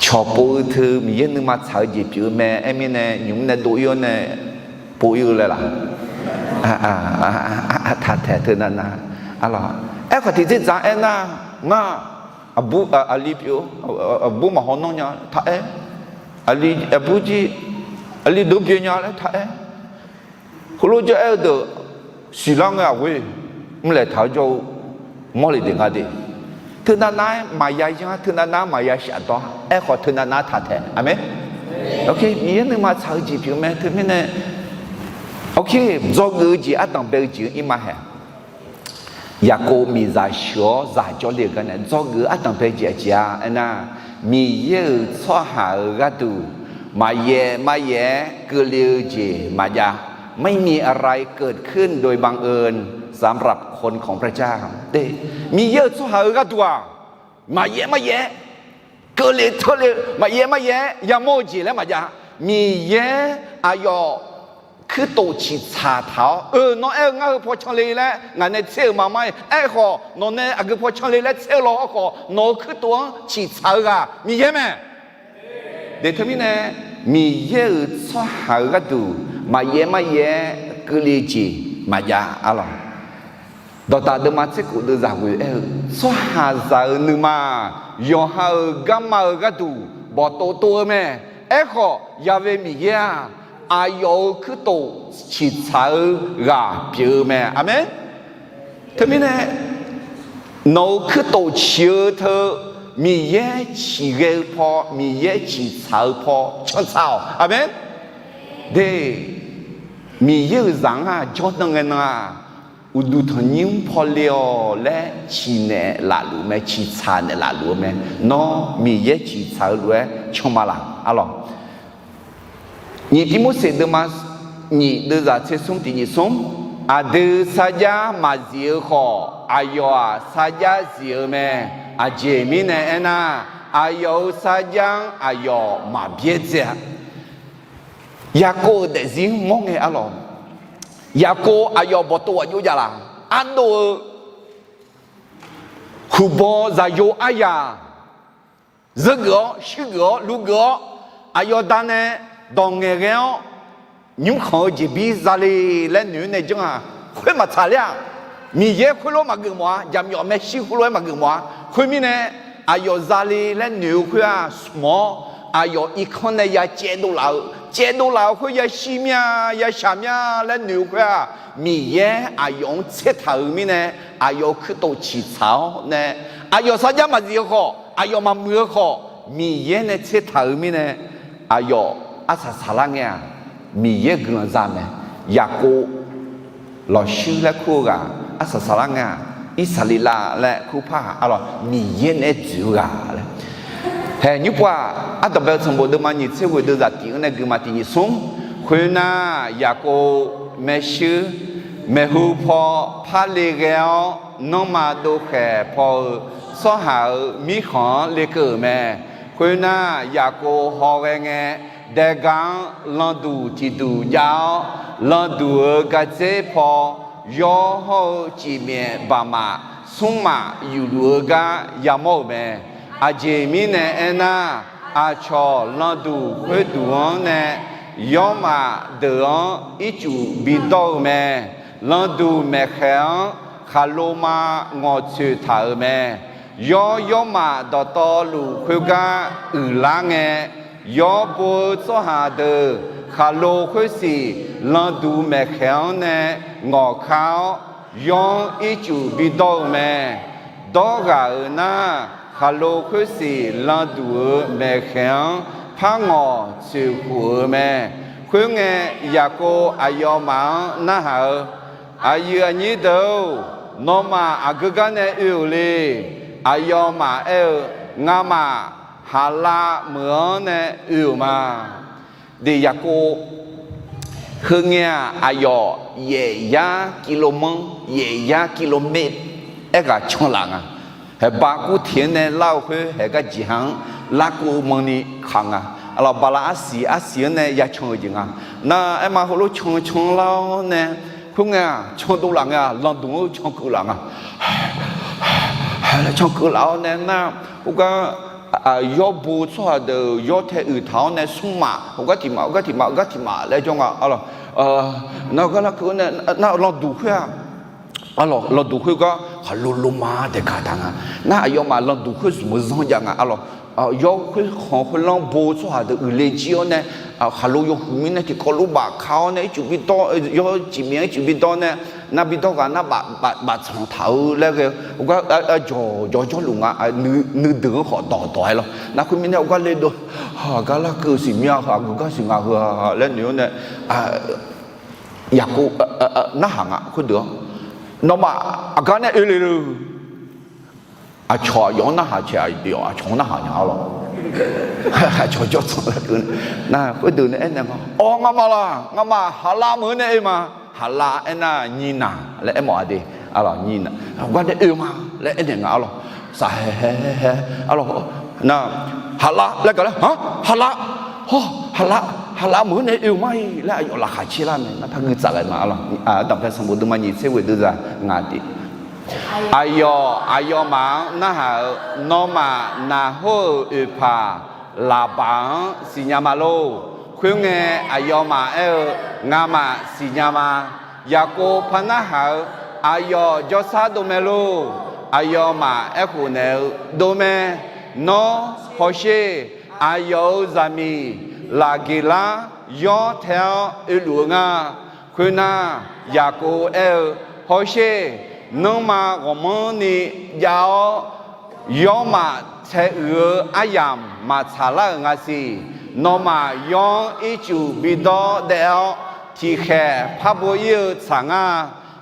Cawq pov-eu teu Miqyaer nuima tsaq-eu jeq pyeuf-eu mae. Aermirnae, nymq mr nae dov-ir-awr nae pov-ir-eu laer laq? Taq taeq teunav nav. Arlawq, aerkhawf tiqdzerdzaq aernar, ngar aqbur, aqli pyeuf-eu, aqbur maqhaw nanr nya taq-aer, aqli, aqbur jir, aqli dov byae nya laer taq-aer, heulof jawr aer-eu deuq siqlar ngae aqghoer mrlaeq taq-awr jawr-eu mawrle deuq nga de. Teunav nav-aer maqya yanr, teunav nav-aer maqya shafdawr, aerkhawf teunav nav-aer taq taeq. Aqmeq. Miqyaer nuima tsaq-eu jeq pyeuf mae. Teumirnae, dzawgeuf-eu jeq ardanq bae-eu jeq-anr ir ma haeq. Yaqkov miqzaq sheuq-awr zaq jawrle-euq gar nae dzawgeuf-eu ardanq bae jeq aqjeq-a aernar, Miqyaer-euq tsawrhaq-euq gharduq maqyaef maryaef-aer keuvle-eu jeq maqjav. ไม่มีอะไรเกิดขึ้นโดยบังเอิญ สำหรับคนของพระเจ้า Miqyaer-euq tsawrhaq-euq gharduq-aq, maqyaef maryaef-aer keuvle teurle-eu, maqyaef maryaef-aer yamawr-eu jeq laer maqjav. Miqyaer aqyawf kuirtof ciqtsaq taq-awr, eu, nawr aer-eu ngar heu paw canle laer ngaq nae tser-euq ma mar-iq, aerkhawf nawq nae aqgeu paw canle laer tser-eu law hawrkhawf, nawq-euq kuirtof-anr ciqtsaq-eu ghaq Miqyaer mae. De teumirnae, Miqyaer-euq tsawrhaq-euq gharduq maqyaef maryaef-aer keuvle jeq maqjav arlawq. Dawqdaq deuvma tserkhof deuvzaq ghoe-aer-eu, tsawrhaqzaq-euq nuima-aq, yawqha-euq garma-eu gharduq bawqtov tov-eu mae. Aerkhawf, Ya'we Miqyaer-aq, aqyawf-euq kuirtof ciqtsaq-eu ghaq pyeuf-eu mae. Aqmeq. Teumirnae, nawq-euq kuirtof ciq-eu teu, Miqyaer ciqghae-eu paw, Miqyaer ciqtsaq-eu paw cantsaq-awq. Aqmeq. De, Miqyaer-euq zaq-anr-aq jawrdan ngae nan-aq, uqduq tanqnymr paw le-awq laer ciqnaeq lafluf mae, ciqtsaq naeq lafluf-eu mae. Nawr Miqyaer ciqtsaq-eu lof-aer canma laq, arlawq. Nyiq Tirmorseq deuvma nyiq deuvzaq tsersmr tiq nyiq smr, aqdui sarjax maqzif-eu khawf, aqyawf-aq sarjax zif-eu mae. Aqjeq mirnae aernar, aqyawf-euq sarjax-anr aqyawf maqbyaerdzae-a. Yaqkov-euq daefzir mawr ngae arlawq. Yaqkov aqyawf bawqtov ghaq jov jav laq. Ardov-eu huqbaw zaqyo aryaq zeur geuf-awr, shuir geuf-awr, luv geuf-awr, aqyawf danae dawq ngaeq ghae-awr, nymrkhanq-eu jeqbir zale laer noeq-eu nae janr-aq, khoer maqtsaq ler-aq, Miqyaer khoerlof-aer maqgeuf mawf-a, jaqmyawf maershuir khoerlof-aer maqgeuf mawf-a. Khoermirnae, aqyawf zale laer noeq-eu khoer-aq, smq-awr aqyawf irkanr nae ya caevdov laf-eu, caevdov laf-eu khoer yashir mir-a, yashaq mir-a laer noeq-eu khoer-aq, Miqyaer aqyawf-anr tsertaq-euq mirnae, aqyawf-euq kuirtof ciqtsaq-awr nae, aqyawf sarjax maqzif-eu khawf, aqyawf maqmuiq-eu khawf, Miqyaer nae tsertaq-euq mirnae, aqyawf arsaq saqlar ngae-aq, Miqyaer guiqlanq za mae. Yaqkov lawqshuir laer kur-eu ghaq arsaq saqlar ngae-aq, Irsaqleqlav laer kur par-aq, arlawq, Miqyaer naeq-aer dzoeq-eu ghaq laer. Haeq nymr pov-aq, Ardanqbae-eu sanqbof deuvma nyiq tser ghoeq deuvzaq tiq-anr nae geufma tiq nyiq smr. Khoernar, Yaqkov maershuir maeqhu paw parle ghae-awr, nanrma dovkhaeq paw-eu tsawrhaq-euq mirkhanq-anr lekeuv-euq mae. Khoernar, Yaqkov hawghae ngae, daega-anr lanqduq tiqduq jav-awr, lanqduq-euq gardzer paw yawr hawr-eu cifmyaef baqmaf smrmaf yufluf-eu gar yamawr-euq mae. Aqjeq mirnae aernar, aqcawq lanqduq khoerduq-anr nae yawrmaf deuq-anr ircuf bidawr-eu mae. Lanqduq maeqkhaeq-anr khaqlo ma ngawqtsoeq taq-euq mae. Yawr yawrmaf dawqtawvluf khoergar uiqlar ngae, yawr bo-eu tsawrhaq deuq khaqlo khoersiq lanqduq maeqkhaeq-anr nae ngawqkar-awr, yawr-anr ircuf bidawr-eu mae. Dawr ghaq-euq nar, khaqlo khoersiq lanqduq-euq maeqkhaeq-anr par ngawq tsoeqkhof-eu mae. Khoerngae, Yaqkov aqyawfmaf-anr narhaq-eu, Aqyuif aqnyir deuq-or, nawmaf aqgeu gar nae oe-euq le? Aqyawfmaf aer-eu, Ngamaf Haqlav meuq-anr nae oe-euq ma. Deq Yaqkov heungae-aq, aqyawf yaef yar กิโลเมตร, yaef yar กิโลเมตร aerghaq can laf nga. Haeqba kurteq-anr nae lar-eu khoer haeq gar jeqha-anr larkeuv manni kaq nga. Aqlawq bala arsiq arsiq-anr nae ya can-eu jeq nga. Nar aerma heulof can can lar-awr nae, khoerngae-aq candov laf ngae-aq, lanqduq-anr cankeuv laf nga. Laer cankeuv laf-awr nae nar, khoergar yawr bo tsawrhaq deuq yawr tae uiq taq-awr nae smrmaf heugar tiq maf, heugar tiq maf, heugar tiq maf laer jawr nga. Nar gar larkeuv-awr nae nar lanqduq khoer-aq, lanqduq khoergar khaqlo loma daeqkaq taq nga. Nar aqyawfmaf lanqduq khoer zmq-eu zanr jav nga. Arlawq, yawr khoerkhanq khoerlanr bo tsawrhaq deuq uiqle jir-awr nae, khaqlo yawhuiq mirnae tiqkawv lof baf ka-awr nae ircuf bidawr, yawr cifmyaef-anr ircuf bidawr nae, nar bidawr ghaq nar baf tsanq taq-eu laer ghae-eu heugar jawq jawr jawrluf nga. Nuideuq-anr khawf dawq dawq-aer lawr. Nar khoermirnae heugar le dov, gar larkeuv siq mir-a, aqgeu gar siq nga heu-a laer noeq-awr nae, Yaqkov narhaq nga khoerdeuq-anr, Nawmaf aqgar nae oe le le. Aqcawq aqyawf-anr narhaq cae, aqyawf aqcawq-anr narhaq nya-a lawr. Aqcawq jawrtsanq laer keuv nar, khoerdeuq nae aernaeq nga, Awq, ngamaf laq, ngamaf Haqlav meuq-anr nae oe ma. Haqlav aernar nyinaq laer aermawf-a de. Arlawq, nyinaq, Haqgar nae oe ma laer aernaeq nga. Arlawq, saqhae hae hae, arlawq, nar, Haqlav laer gaq laer, Haqlav, hawr, Haqlav, Haqlav meuq-anr nae oe-eu ma-iq laer aqyawf laqkhaq caer lar mae. Nar par gui tsaf ghae ma. Arlawq, Ardanqbae sanqbof deuvma nyiq tser ghoeq deuvzaq ngaq tiq. Aqyawf aqyawfmaf-anr narhaq-euq, Nawmaf naqhor-euq oeqpaq Laqbaq-anr siqnya ma lor. Khoerngae, aqyawfmaf aer-eu, Ngamaf siqnya ma. Yaqkov par narhaq-eu, Aqyawf jawrshar dov mae lor. Aqyawfmaf aerkhof naeq-eu, Dov mae. Nawr hawsher. Aqyawf-euq zaqmiq Laqgeqlar yawr tae-awr oeluf-eu nga. Khoernar, Yaqkov aer-eu, Hawsher. Nanrma ghawqmanrni jav-awr, yawrmaf taeuiq-eu aryamq maqtsaq lar-euq nga siq. Nawmaf yawr-anr ircuf bidawr daef-awr, tiqkhaeq par bo ir-eu tsaq ngar.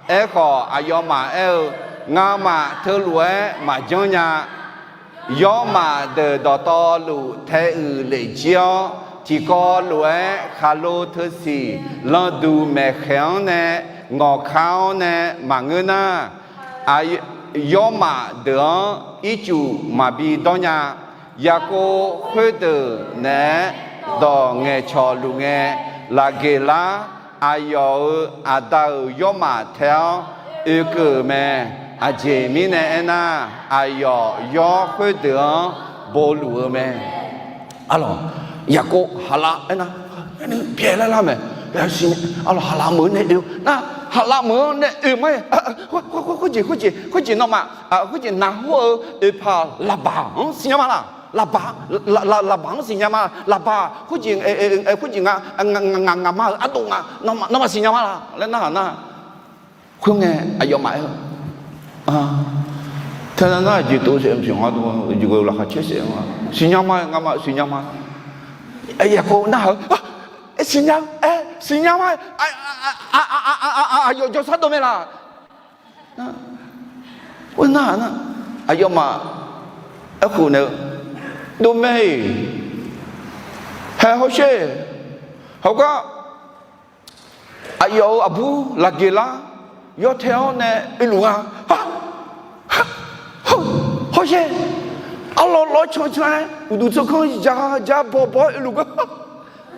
Aerkhawf, aqyawfmaf aer-eu, Ngamaf teulof-aer maqjanr nya. Yawrmaf deuq dawqtawvluf taeuiq lef jir-awr, tiqkawv lof-aer khaqlo teusiq lanqduq maeqkhaeq-anr nae ngawqkar-awr nae maqngeur nar, yawrmaf deuq-anr ircuf maqbi dawr nya. Yaqkov khoerdeuq naeq-aer dawq ngaeqcawq luf ngae, Laqgeqlar aqyawf-euq aqda-euq yawrmaf tae-awr oekeuv-euq mae. Aqjeq mirnae aernar, aqyawf yawr khoerdeuq-anr bo luf-eu mae. Arlawq, Yaqkov haqlav aernar, pyaeq laer lar mae. Arlawq, haqlav meuq-anr nae oe-eu nar, haqlav meuq-anr nae oe ma. Khoerjeq, khoerjeq, khoerjeq nawmaf, khoerjeq naqhawr-eu oeqpaq Laqbaq-anr siqnya ma laq? Laqbaq, Laqbaq-anr siqnya ma. Laqbaq khoerjeq, khoerjeq nga, ngaqma-euq ardov nga, nawmaf siqnya ma laq laer narhaq nar, khoerngae aqyawfmaf aer-eu, Teunav nar aqjeq tov saef maqsiq nga, jeq laqkhaq caer saef nga. Siqnya ma, ngaqma siqnya ma. Yaqkov narhaq-eu, Siqnya, siqnya ma. Aqyawf jawrshar dov mae laq? Khoernar nar, aqyawfmaf aerkhof naeq-eu, Dov mae-iq, haeq hawsher. Heugar aqyawf-euq aqbur Laqgeqlar yawr tae-awr nae oeluf nga. Hawsher. Arlawq lawr cancan-aer uqduq tsawrkanr ja ja baw baw-aer oeluf gar.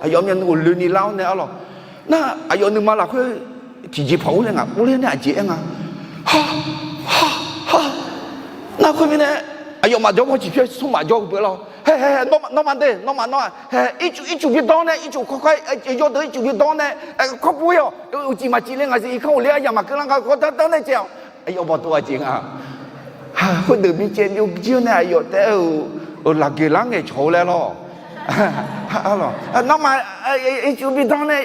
Aqyawf myavnuiv ghofloeni lar-awr nae arlawq, nar aqyawf nuima lafkhoer tiqjeqpaq urler nga, urler nae aqjeq aer nga. Nar khoermirnae, aqyawfmaf jawrmawr ciqpyaer smr maf jawr-eu beu lawr. Haeq, haeq, haeq, nawmaf, nawmaf de, nawmaf, nawmaf, haeq, ircuf, ircuf bi dawr nae, ircuf kawrkawr, yawdeuq ircuf bi dawr nae, kawr bur-ir-awq, uqcif maqcif le ngaq siq, irkanr ghofle aryamq maqkeuv lar nga, kawr danr danr nae caev-awq. Aqyawf bawqtov aqjeq nga. Khoerdeuq bi caev byovjir-awr nae aqyawf taef-aer-euq, Laqgeqlar ngaeqcawq-eu laer lawr. Nawmaf, ircuf bi dawr nae,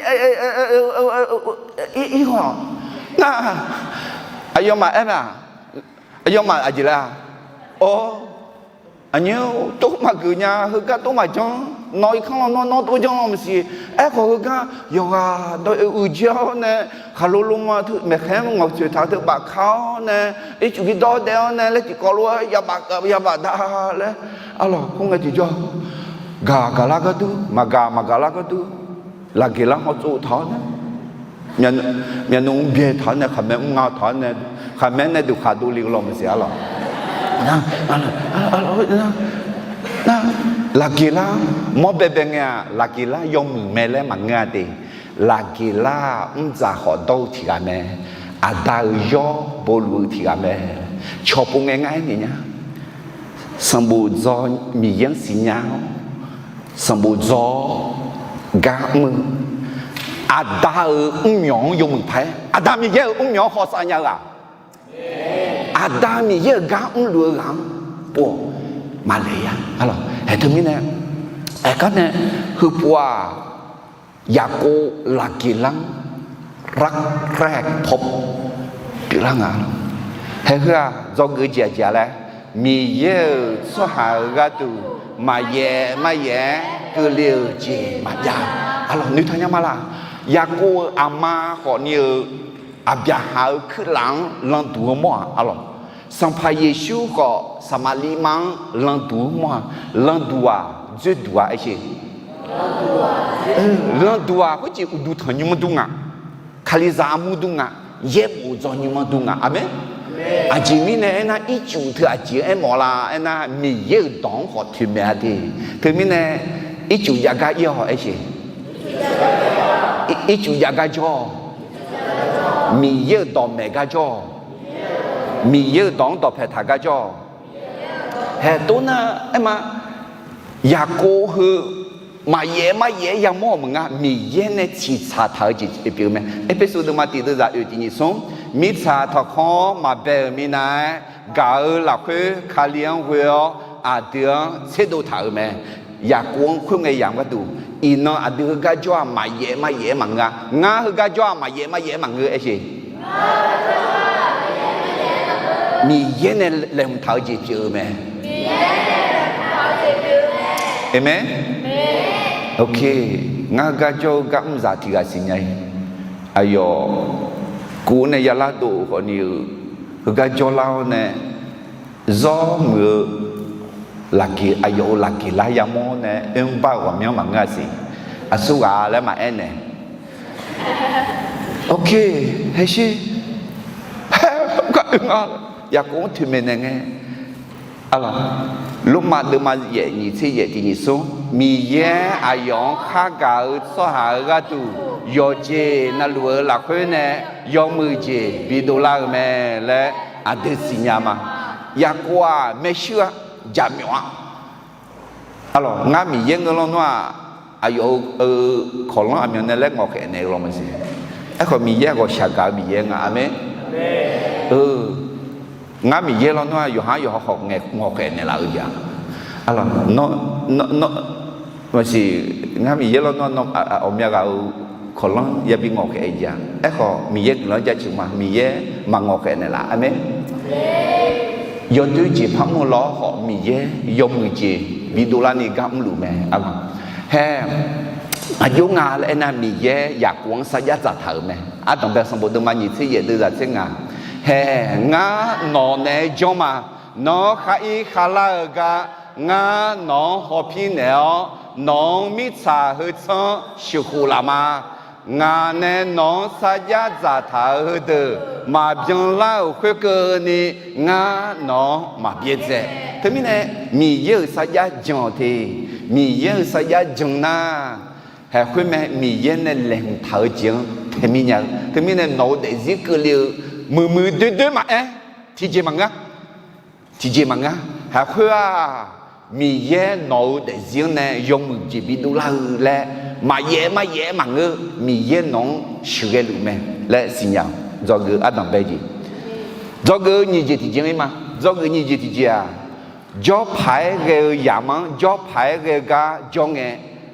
ir-awq. Nar, aqyawfmaf aer mae-aq, aqyawfmaf aqjeq laer-a? Awr, aqnyir-or, tov maqgeuf nya, heugar tov maqjanr, nawq irkanr lawnmr nawr tov janr-awr maqsiq. Aerkhawf heugar yawqghaq dawq-eu uiqjir-awr nae, khaqlo loma teu maeqkhaer-anr ngawqtsoeq taq-eu teu bafka-awr nae, ircuf bi dawr daef-awr nae laer tiqkawv lof-aer yabaf da laer, arlawq khoerngae tiqjawr, gaq gaqlar gharduq, maqgaq maqgaqlar gharduq, Laqgeqlar hawtsov taq-awr nae, myavnuiv mr byae taq-awr nae, khaqmae mr nga taq-awr nae, khaqmae nae duqkhaq dovle-eu lawr maqsiq arlawq. Nar, Laqgeqlar mawr baebae ngae-aq, Laqgeqlar yawmuiq mae laer maqngeur-a de. Laqgeqlar mrdzaq khawf dawr-eu tiq ghaq mae. Aqda-euq yawr bo luf-eu tiq ghaq mae. Cawqpov ngae ngar aer naeq nya. Sanqbof dzaw Miqyaer-anr siqnya-awr, sanqbof dzaw-awr gar mr-eu, Aqda-euq mrmyawq-anr yawmuiq paq-aer, Aqda Miqyaer-euq mrmyawq-anr hawsav nya-eu-aq, Aqda Miqyaer-euq gar mrluf-eu ghaq-anr pov-awq. Maqlaeq ya. Haeq teumirnae, aergar nae, heupov-aq, Yaqkov Laqgeqlar-anr rar raer paw pyeuflar nga. Haeq heu-aq, dzawgeuf jeq aqjeq-a laer, Miqyaer-euq tsawrhaq-euq gharduq maqyaef maryaef-aer keuvle-euq jeq maqjav. Arlawq noeqtaq nya ma laq? Yaqkov-euq aqma khawfni-euq Aqbyaqhaq-euq kuirlaf-anr landuq-eu mawr-aq arlawq, Sanqpaq Yeqsur khawf Saqmaqliv ma-anr landuq-eu mawr-aq, landuq-aq dzoerduq-a aer sher. Landuq-aq khoerjeq uqduq tanq nymr dur nga. Kalizaq armur dur nga. Yaerbof dzaw nymr dur nga. Aqmeq. Aqjeq mirnae aernar, ircuf teu aqjeq aermawf la aernar, Miqyaer-euq dawq-anr khawf toeqmaeq-a de. Teumirnae, ircuf jav gar ir-awq aer sher. Ircuf jav gar jawr-awq. Miqyaer-euq dawq maeq gar jawr-awq. Miqyaer-euq dawq-anr dawqpae taq gar jawr-awq. Haeq tov nar aer ma. Yaqkov heu maqyaef maryaef-aer yamawr-euq maqnga, Miqyaer nae tsiqtsaq taq-eu jeq pyeuf-eu mae. Erpersu deuvma tiq deuvzaq oeq tiq nyiq smr Mirtsaq tanqkhawr maqbae-euq minav-aer gaq-eu lafkhoer Kali-anr ghoe-awr aqdui-anr tserdov taq-euq mae. Yaqkov-anr khoerngae yamq gharduq, iqnan aqdui heugar jawr-aq maqyaef maqyaef-aer maqngeur-a. Ngar heugar jawr-aq maqyaef maqyaef-aer maqngeur aer jeq. Miqyaer nae laeqhmq taq-eu jeq pyeuf-eu mae. Aqmeq. Ok, ngar heugar jawr-eu gar mr zaq tiq ghaq siqnya-ir. Aqyawf kuv nae yalar dov-euq khawfni-eu, heugar jawrlar-awr nae zawr muiq-eu laqgeq, aqyawf-euq laqgeq lar yamawr nae oermr bar-euq ghawqmyanr maqngeur-a siq. Aqsur ghaq laer maqaer naeq. Ok, haersher. Haer, gar oe nga. Yaqkov-anr toeqmaeq naeq ngae, Lormav deuvma yaef nyiq tser yaef tiq nyiq smr, Miqyaer aqyawf-anr khargaq-eu tsawrhaq-euq gharduq yawqjeq navluf-eu lafkhoer nae yawmuiq jeq bidov lar-eu mae laer aqdui siqnya ma. Yaqkov-aq maershuir-a, jaqmyawf-a. Arlawq, ngar Miqyaer ngeur lawnmr-aq, aqyawf-euq kawqlanr aqmyan nae laer ngawqkhaef naeq-eu law maqsiq. Aerkhawf, Miqyaer ghawqshaq gaq-eu Miqyaer nga. Aqmeq. Eu, ngar Miqyaer lawnmr-aq, yawqha-anr yawqha khawf ngae ngawqkhaef naeqlaf-eu jeq-a. Arlawq, nawr, nawr, nawr, maqsiq, ngar Miqyaer lawnmr-aq, nawr ghawqmya ghaq-euq kawqlanr yabi ngawqkhaef-eu jeq-a. Aerkhawf, Miqyaer guiqlanq jaceuq ma. Miqyaer maqngawqkhaef naeqlaf. Aqmeq. Yawdoer jeq par mr-eu law-awr khawf, Miqyaer yawmuiq jeq bidov larni gar mrluf mae. Arlawq, hae, aqjox nga laer aernar, Miqyaer Yaqkov-anr sarjax dzaqtaq-euq mae. Ardanqbae sanqbof deuvma nyiq tser yaef deuvzaq tser ngaq, hae, ngar nawq naeq-aer janr ma. Nawr khar ir khavlar-eu gar ngar nawq-anr hawpir naeq-awr, nawq-anr mirtsaq heu tsanr sheuqkhof laf ma. Ngaq nae nawq-anr sarjax dzaqtaq-euq heudeuq maqbyan lar-euq khoerkeuvni, ngar nawq-anr maqbyaerdzae. Teumirnae, Miqyaer-euq sarjax jan-awq te. Miqyaer-euq sarjax jan nar, haeq khoer mae, Miqyaer nae laeqhmq taq-eu jeq-anr tae mir nya-eu. Teumirnae nawq-euq daefzir keuvle-eu muiqmuiq doerdoer maqaer, tiqjeq maqngeur. Tiqjeq maqngeur. Haeq khoer-aq, Miqyaer nawq-euq daefzir-anr nae yawmuiq jeq bidov lar-eu laer maqyaef maqyaef-aer maqngeur. Miqyaer nawq-anr sheuqghae luf mae laer siqnya-awq. Dzawgeuf ardanqbae jeq, dzawgeuf nyiq jeq tiqjeq-ir ma. Dzawgeuf nyiq jeq tiqjeq-aq, jawrpaq-aer ghae-eu yamq-anr jawrpaq-aer ghae-eu gar jawr ngae,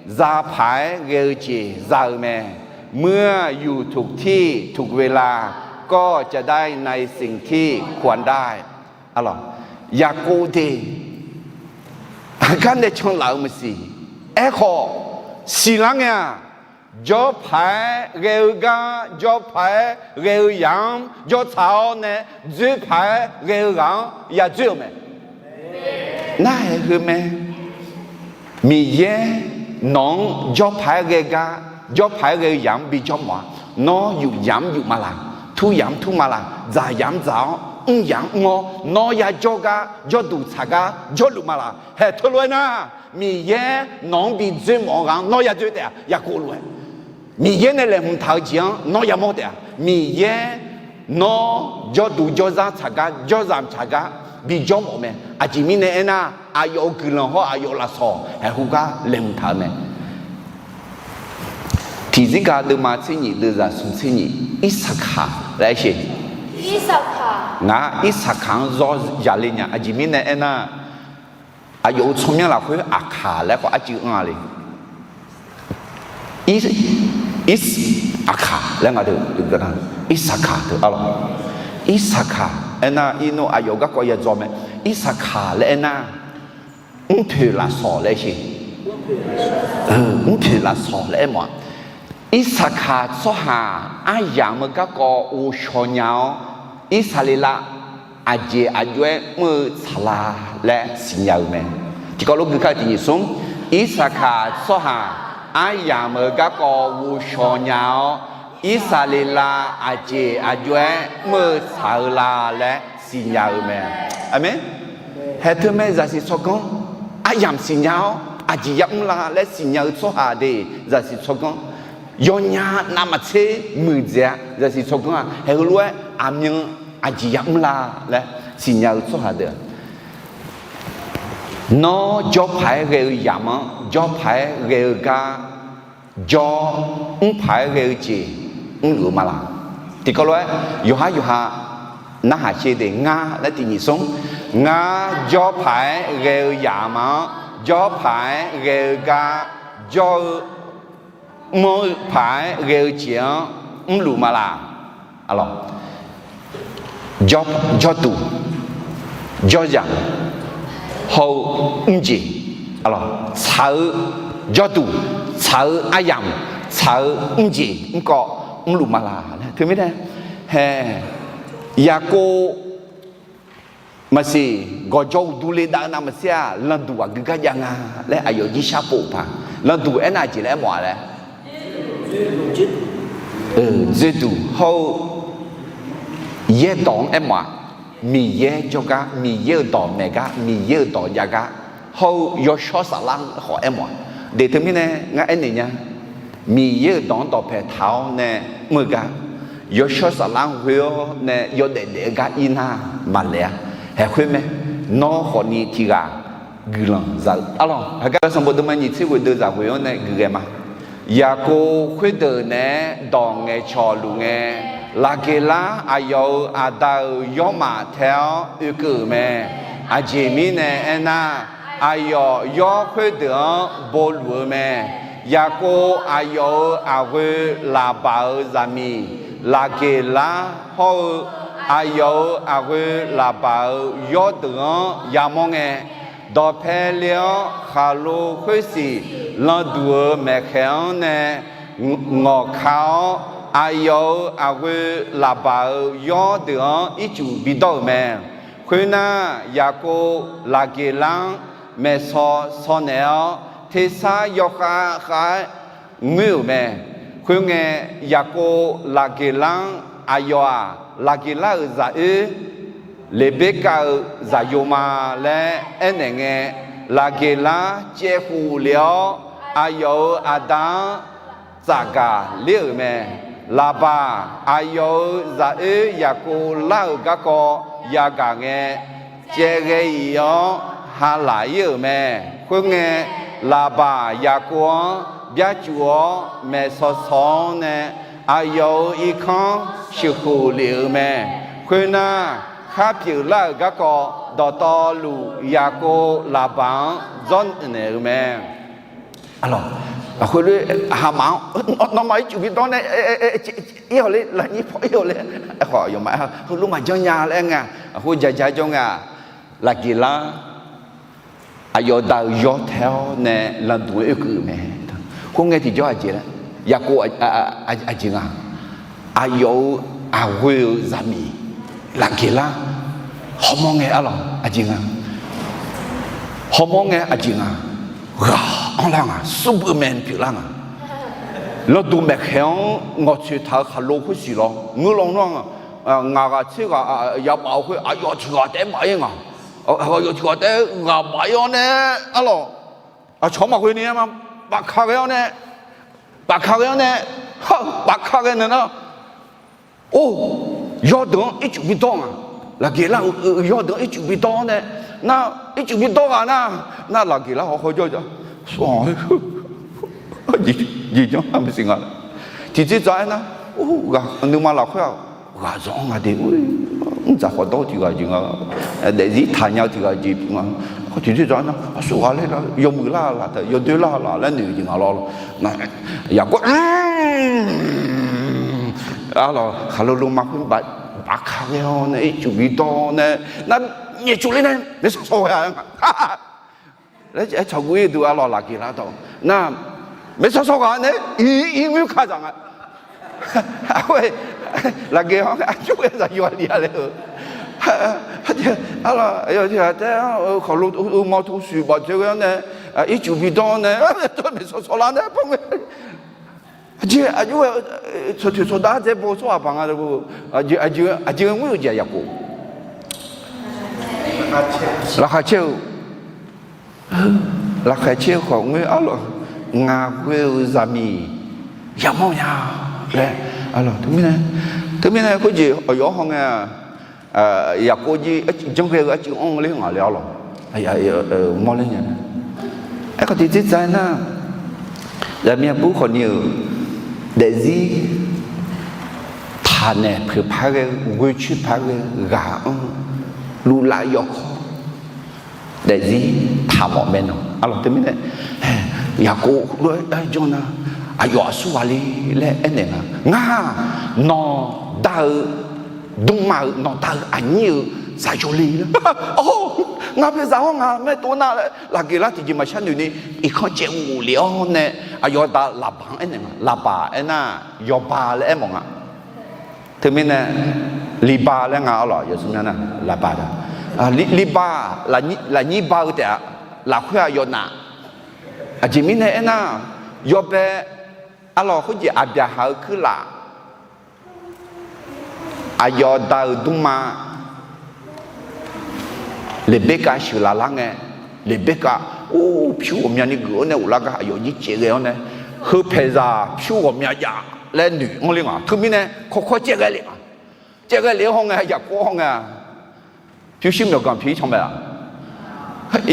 zapaq-aer ghae-eu jeq za-eu mae. เมื่ออยู่ถูกที่ถูกเวลา ก็จะได้ในสิ่งที่ควรได้. Arlawq, Yaqkov de, aqgar nae canlaf-eu maqsiq. Aerkhawf, siqlar ngae-aq, jawrpaq-aer ghae-eu gar, jawrpaq-aer ghae-eu yamq-anr jawrtsaq-awr nae, dzoerpaq-aer ghae-eu ghaq-anr yadzoer-euq mae. Narhaq heu mae. Miqyaer nawq-anr jawrpaq-aer ghae gar, jawrpaq-aer ghae-eu yamq-anr bijawr mawf-a. Nawr yuf yamq-anr yuf ma laq, tur yamq-anr tur ma laq, dzaq yamq-anr dzaq-awr, mr yamq-anr mr-awr, nawr yajawr gar, jawrduq tsaq gar jawrluf ma laq. Haeq teulof-aer nar, Miqyaer nawq-anr bi dzoer mawf-eu ghaq-anr nawr yadzoer taef-a. Yaqkov lof-aer, Miqyaer nae laeqhmq taq-eu jeq-anr nawr yamawr taef-a. Miqyaer nawr jawrduq jawrzar tsaq gar, jawrzaq tsaq gar bijawr mawf mae. Aqjeq mirnae aernar, aqyawf-euq guiqlanq hawr aqyawf-euq lafsawq haeqhu gar laeqhmq taq-eu mae. Tiqzir ga deuvma tser nyiq deuvzaq smq tser nyiq, Irsaqkaq laer aer sheq. Ngaq Irsaqkaq-anr zawr yale nya. Aqjeq mirnae aernar, aqyawf-euq tsawrmyanr lafkhoer Aqkaq laer khawf arcuiv anr-a le. Ir, Irsaqkaq laer nga deuq, Irsaqkaq deuq arlawq. Irsaqkaq aernar, irnov aqyawf garkawv yadzaw mae. Irsaqkaq laer aernar, mrpoeq lafsawq laer sheq. Mrpoeq lafsawq laer aer mawf-a. Irsaqkaq tsawrhaq aryamq-eu garkawv ghovshaw nya-awr, Irsaqleqlav aqjeq aqjox-aer mr-eu tsaq la laer siqnya-eu mae. Tiqkawv lof gui kar tiq nyiq smr, Irsaqkaq tsawrhaq aryamq-eu garkawv ghovshaw nya-awr, Irsaqleqlav aqjeq aqjox-aer mr-eu tsaq-eu la laer siqnya-eu mae. Aqmeq. Haeq teu mae zaqsiq tsawrganr, aryamq siqnya-awr aqjeq yamr la laer siqnya-eu tsawrhaq de, zaqsiq tsawrganr. Yawnya navmaqtser muiqdzaeq-a. Zaqsiq tsawrganr-aq haeq heulof-aer aqmyan aqjeq yamr la laer siqnya-eu tsawrhaq deuq-aq, nawr jawrpaq-aer ghae-eu yamq-anr jawrpaq-aer ghae-eu gar jawr, mrpaq-aer ghae-eu jeq mrluf-eu ma laq. Tiqkawv lof-aer yawqhar yawqha narhaq sher de. Ngar laer tiq nyiq smr, ngar jawr paq-aer ghae-eu yamq-anr, jawr paq-aer ghae-eu gar, jawr-eu mr-eu paq-aer ghae-eu jeq-anr mrluf ma laq? Jawr, jawrduq, jawryamq, hawr-eu mrjeq, tsaq-eu jawrduq, tsaq-eu aryamq, tsaq-eu mrjeq mrkawv mrluf ma laq? Teumirnae, hae, Yaqkov maqsiq, gawqjawr uqdu le dav-eu navmaqtser-aq, landuq aqgeu gar jav nga laer aqyawf jir sharpov-euq paq. Landuq aernar aqjeq laer aermawf-a laer, dzoerduq hawr-eu yaerdawq-anr aermawf-a. Miqyaer jawrgar, Miqyaer-euq dawq maeq gar, Miqyaer-euq dawq jav gar, hawr-eu yawshawr saflar-anr khawf aermawf-a. De teumirnae ngar aernaeq nya, Miqyaer-euq dawq-anr dawqpae taq-awr nae mr-eu gar, yawshawr saflar-anr ghoe-awr nae yawdaef daef-eu gar ir nar maqlaeq-a. Haeq khoer mae, nawr khawfni tiq ghaq guiqlanq za-eu arlawq. Heugar sanqbof deuvma nyiq tser ghoeq deuv zaq ghoeq-anr nae guiqghae ma. Yaqkov khoerdeuq naeq-aer dawq ngaeqcawq luf ngae, Laqgeqlar aqyawf-euq aqda-euq yawrmaf tae-awr oekeuv-euq mae. Aqjeq mirnae aernar, aqyawf yawr khoerdeuq-anr bo luf-eu mae. Yaqkov aqyawf-euq aqghoe Laqbaq-euq zaqmiq Laqgeqlar hawr-eu aqyawf-euq aqghoe Laqbaq-euq yawrdeuq-anr yamawr ngae, dawqpae le-awr khaqlo khoersiq landuq-euq maeqkhaeq-anr nae ngawqka-awr, aqyawf-euq aqghoe Laqbaq-euq yawrdeuq-anr ircuf bidawr-euq mae. Khoernar, Yaqkov Laqgeqlar-anr maeqsaw saw naeq-awr, tersar yawkhav khav-aer ngoer-euq mae. Khoerngae, Yaqkov Laqgeqlar-anr aqyawf-aq, Laqgeqlar-euq zaq oer Leqberkav-euq zaqyo ma laer aernaeq ngae, Laqgeqlar caevkhof lef-awr, aqyawf-euq aqda-anr tsafgaq ler-euq mae. Laqbaq aqyawf-euq zaq oer Yaqkov lar-euq garkawv yagaq ngae, caevghae-iq-awr ha laq ir-euq mae. Khoerngae, Laqbaq Yaqkov-anr byarcuf-awr maeqsaw saw-awr nae, aqyawf-euq irkanr sheuqkhof lef-euq mae. Khoernar, khar pyeuflar-euq garkawv dawqtawvluf Yaqkov Laqbaq-anr dzawrnaeq-euq mae. Aqlawq, aqkhoer lof-aer haqmaf-anr nawmaf ircuf bidawr nae, ir-awq le, lafnyir paw ir-awq le, aerkhawf yawqmaf heulof maqjanr nya laer aer nga. Aqkhoer jaja jawr nga. Laqgeqlar aqyawf da-euq yawr tae-awr nae landuq-aer oekeuv-euq mae. Khoerngae tiqjawr aqjeq laer, Yaqkov aqjeq nga. Aqyawf-euq aqghoe-euq zaqmiq Laqgeqlar hawmawr ngae arlawq aqjeq nga. Hawmawr ngae aqjeq nga. Ghaq-anr lar nga, Superman pyeuflar nga. Landuq maeqkhaeq-anr ngawqtsoeq taq-eu khaqlo khoersiq lawr ngeur lawnmr-aq, ngaq ghaq tser ghaq yabaf-eu khoer aqyawf tiq ghaq taef-aer baf-ir nga. Aqyawf tiq ghaq taef-aer ghaq baf-ir-awr nae, arlawq, aqcawq-anr maqghoe ni-aer ma, bafka ghae-awr nae, bafka ghae-awr nae, bafka ghae naeq nar, or, yawrdeuq-anr ircuf bidawr nga. Laqgeqlar-euq yawrdeuq-anr ircuf bidawr-awr nae, nar, ircuf bidawr ghaq nar, nar Laqgeqlar hawkhaw jawr ja, jeqjanr maqsiq nga. Tiqtser dzaq-aer nar, or, nuima lafkhoer-aq, ghaq zanq-anr nga de, mrdzaq khawf dawr-eu tiq ghaq jeq nga, daefzir taq nya-eu tiq ghaq jeq pyeuf nga. Tiqtser dzaq-aer nar, aqsur ghaq laer yawmuiq lar laf taef, yawdoer lar laf laer noeq jeq nga lawr. Yaqkov arlawq khaqlo loma khoer bafka ghae-awr nae ircuf bidawr nae, nar, nyaefcuf ler nae maeqsaw saw ghae-a nga. Laer aer cawq guv-ir duq arlawq Laqgeqlar dawq nar, maeqsaw saw ghaq nae, ir ngoer ka dzaq nga. Laqgeq-anr aqjox-aer zaqyo-a li-a laer-eu, arlawq, tiq ghaq taef-aer khawf lo mawr to shuif baf dzae ghae-awr nae, ircuf bidawr-awr nae, maeqsaw saw lar nae, aqjeq aqjox-aer tsawrtoeq tsawrdav dzae bo tsawrhaq baq nga, aqjeq ngoer-eu jeq-aq Yaqkov laqkhaq caer-eu, laqkhaq caer-eu khawf ngoer arlawq, ngaq ghoe-eu zaqmiq yamawr nya laer, arlawq, teumirnae khoerjeq aqyawf-anr haw ngae-a, Yaqkov jir janr ghae-eu arcuiv anr ler ngaq le arlawq, mawr ler nya. Aerkhawf tiqtser dzaq-aer nar, zaqmiq aqbur khawfni-euq daefzir taq Saqnaeq poeq par ghae-eu, ghoecoer par ghae-eu ghaq-anr luvlav yawkawr daefzir taqmawf mae nawq. Arlawq, teumirnae Yaqkov lof-aer jawr nar, aqyawf aqsur ghaq le laer aernaeq nga. Ngar nawqda-euq dmrma-euq, nawqda-euq aqnyir-euq zaqyo le laer. Awr, ngar paezaq-awr ngaq maertov nar laer lafgeq lar tiqjeq maqshar noeq ni, irkanr caev ghofle-awr nae, aqyawf da Laqbaq-anr aernaeq nga. Laqbaq aernar, yawba laer aermawf nga. Teumirnae Liba laer nga arlawq, yawsmr myanr nar Laqbaq da. Liba, lafnyir ba-eu taef-a, lafkhoer-aq yawnav. Aqjeq mirnae aernar, yawbae arlawq khoerjeq Aqbyaqhaq-eu kuirlaf, aqyawf da-euq dmrma Leqberkav sheuqlaf lar ngae, Leqberkav or pyur ghawqmyani geuf-awr nae ghoflar gar aqyawf jir caev ghae-awr nae, heu paeqzaq pyur ghawqmya jav laer noeq-anr ler nga. Teumirnae kawrkawr caev ghae lef nga. Caev ghae lef-aer haw ngae, Yaqkov haw ngae-a, pyurshuir myawqganq pyeuf-ir can mae-aq,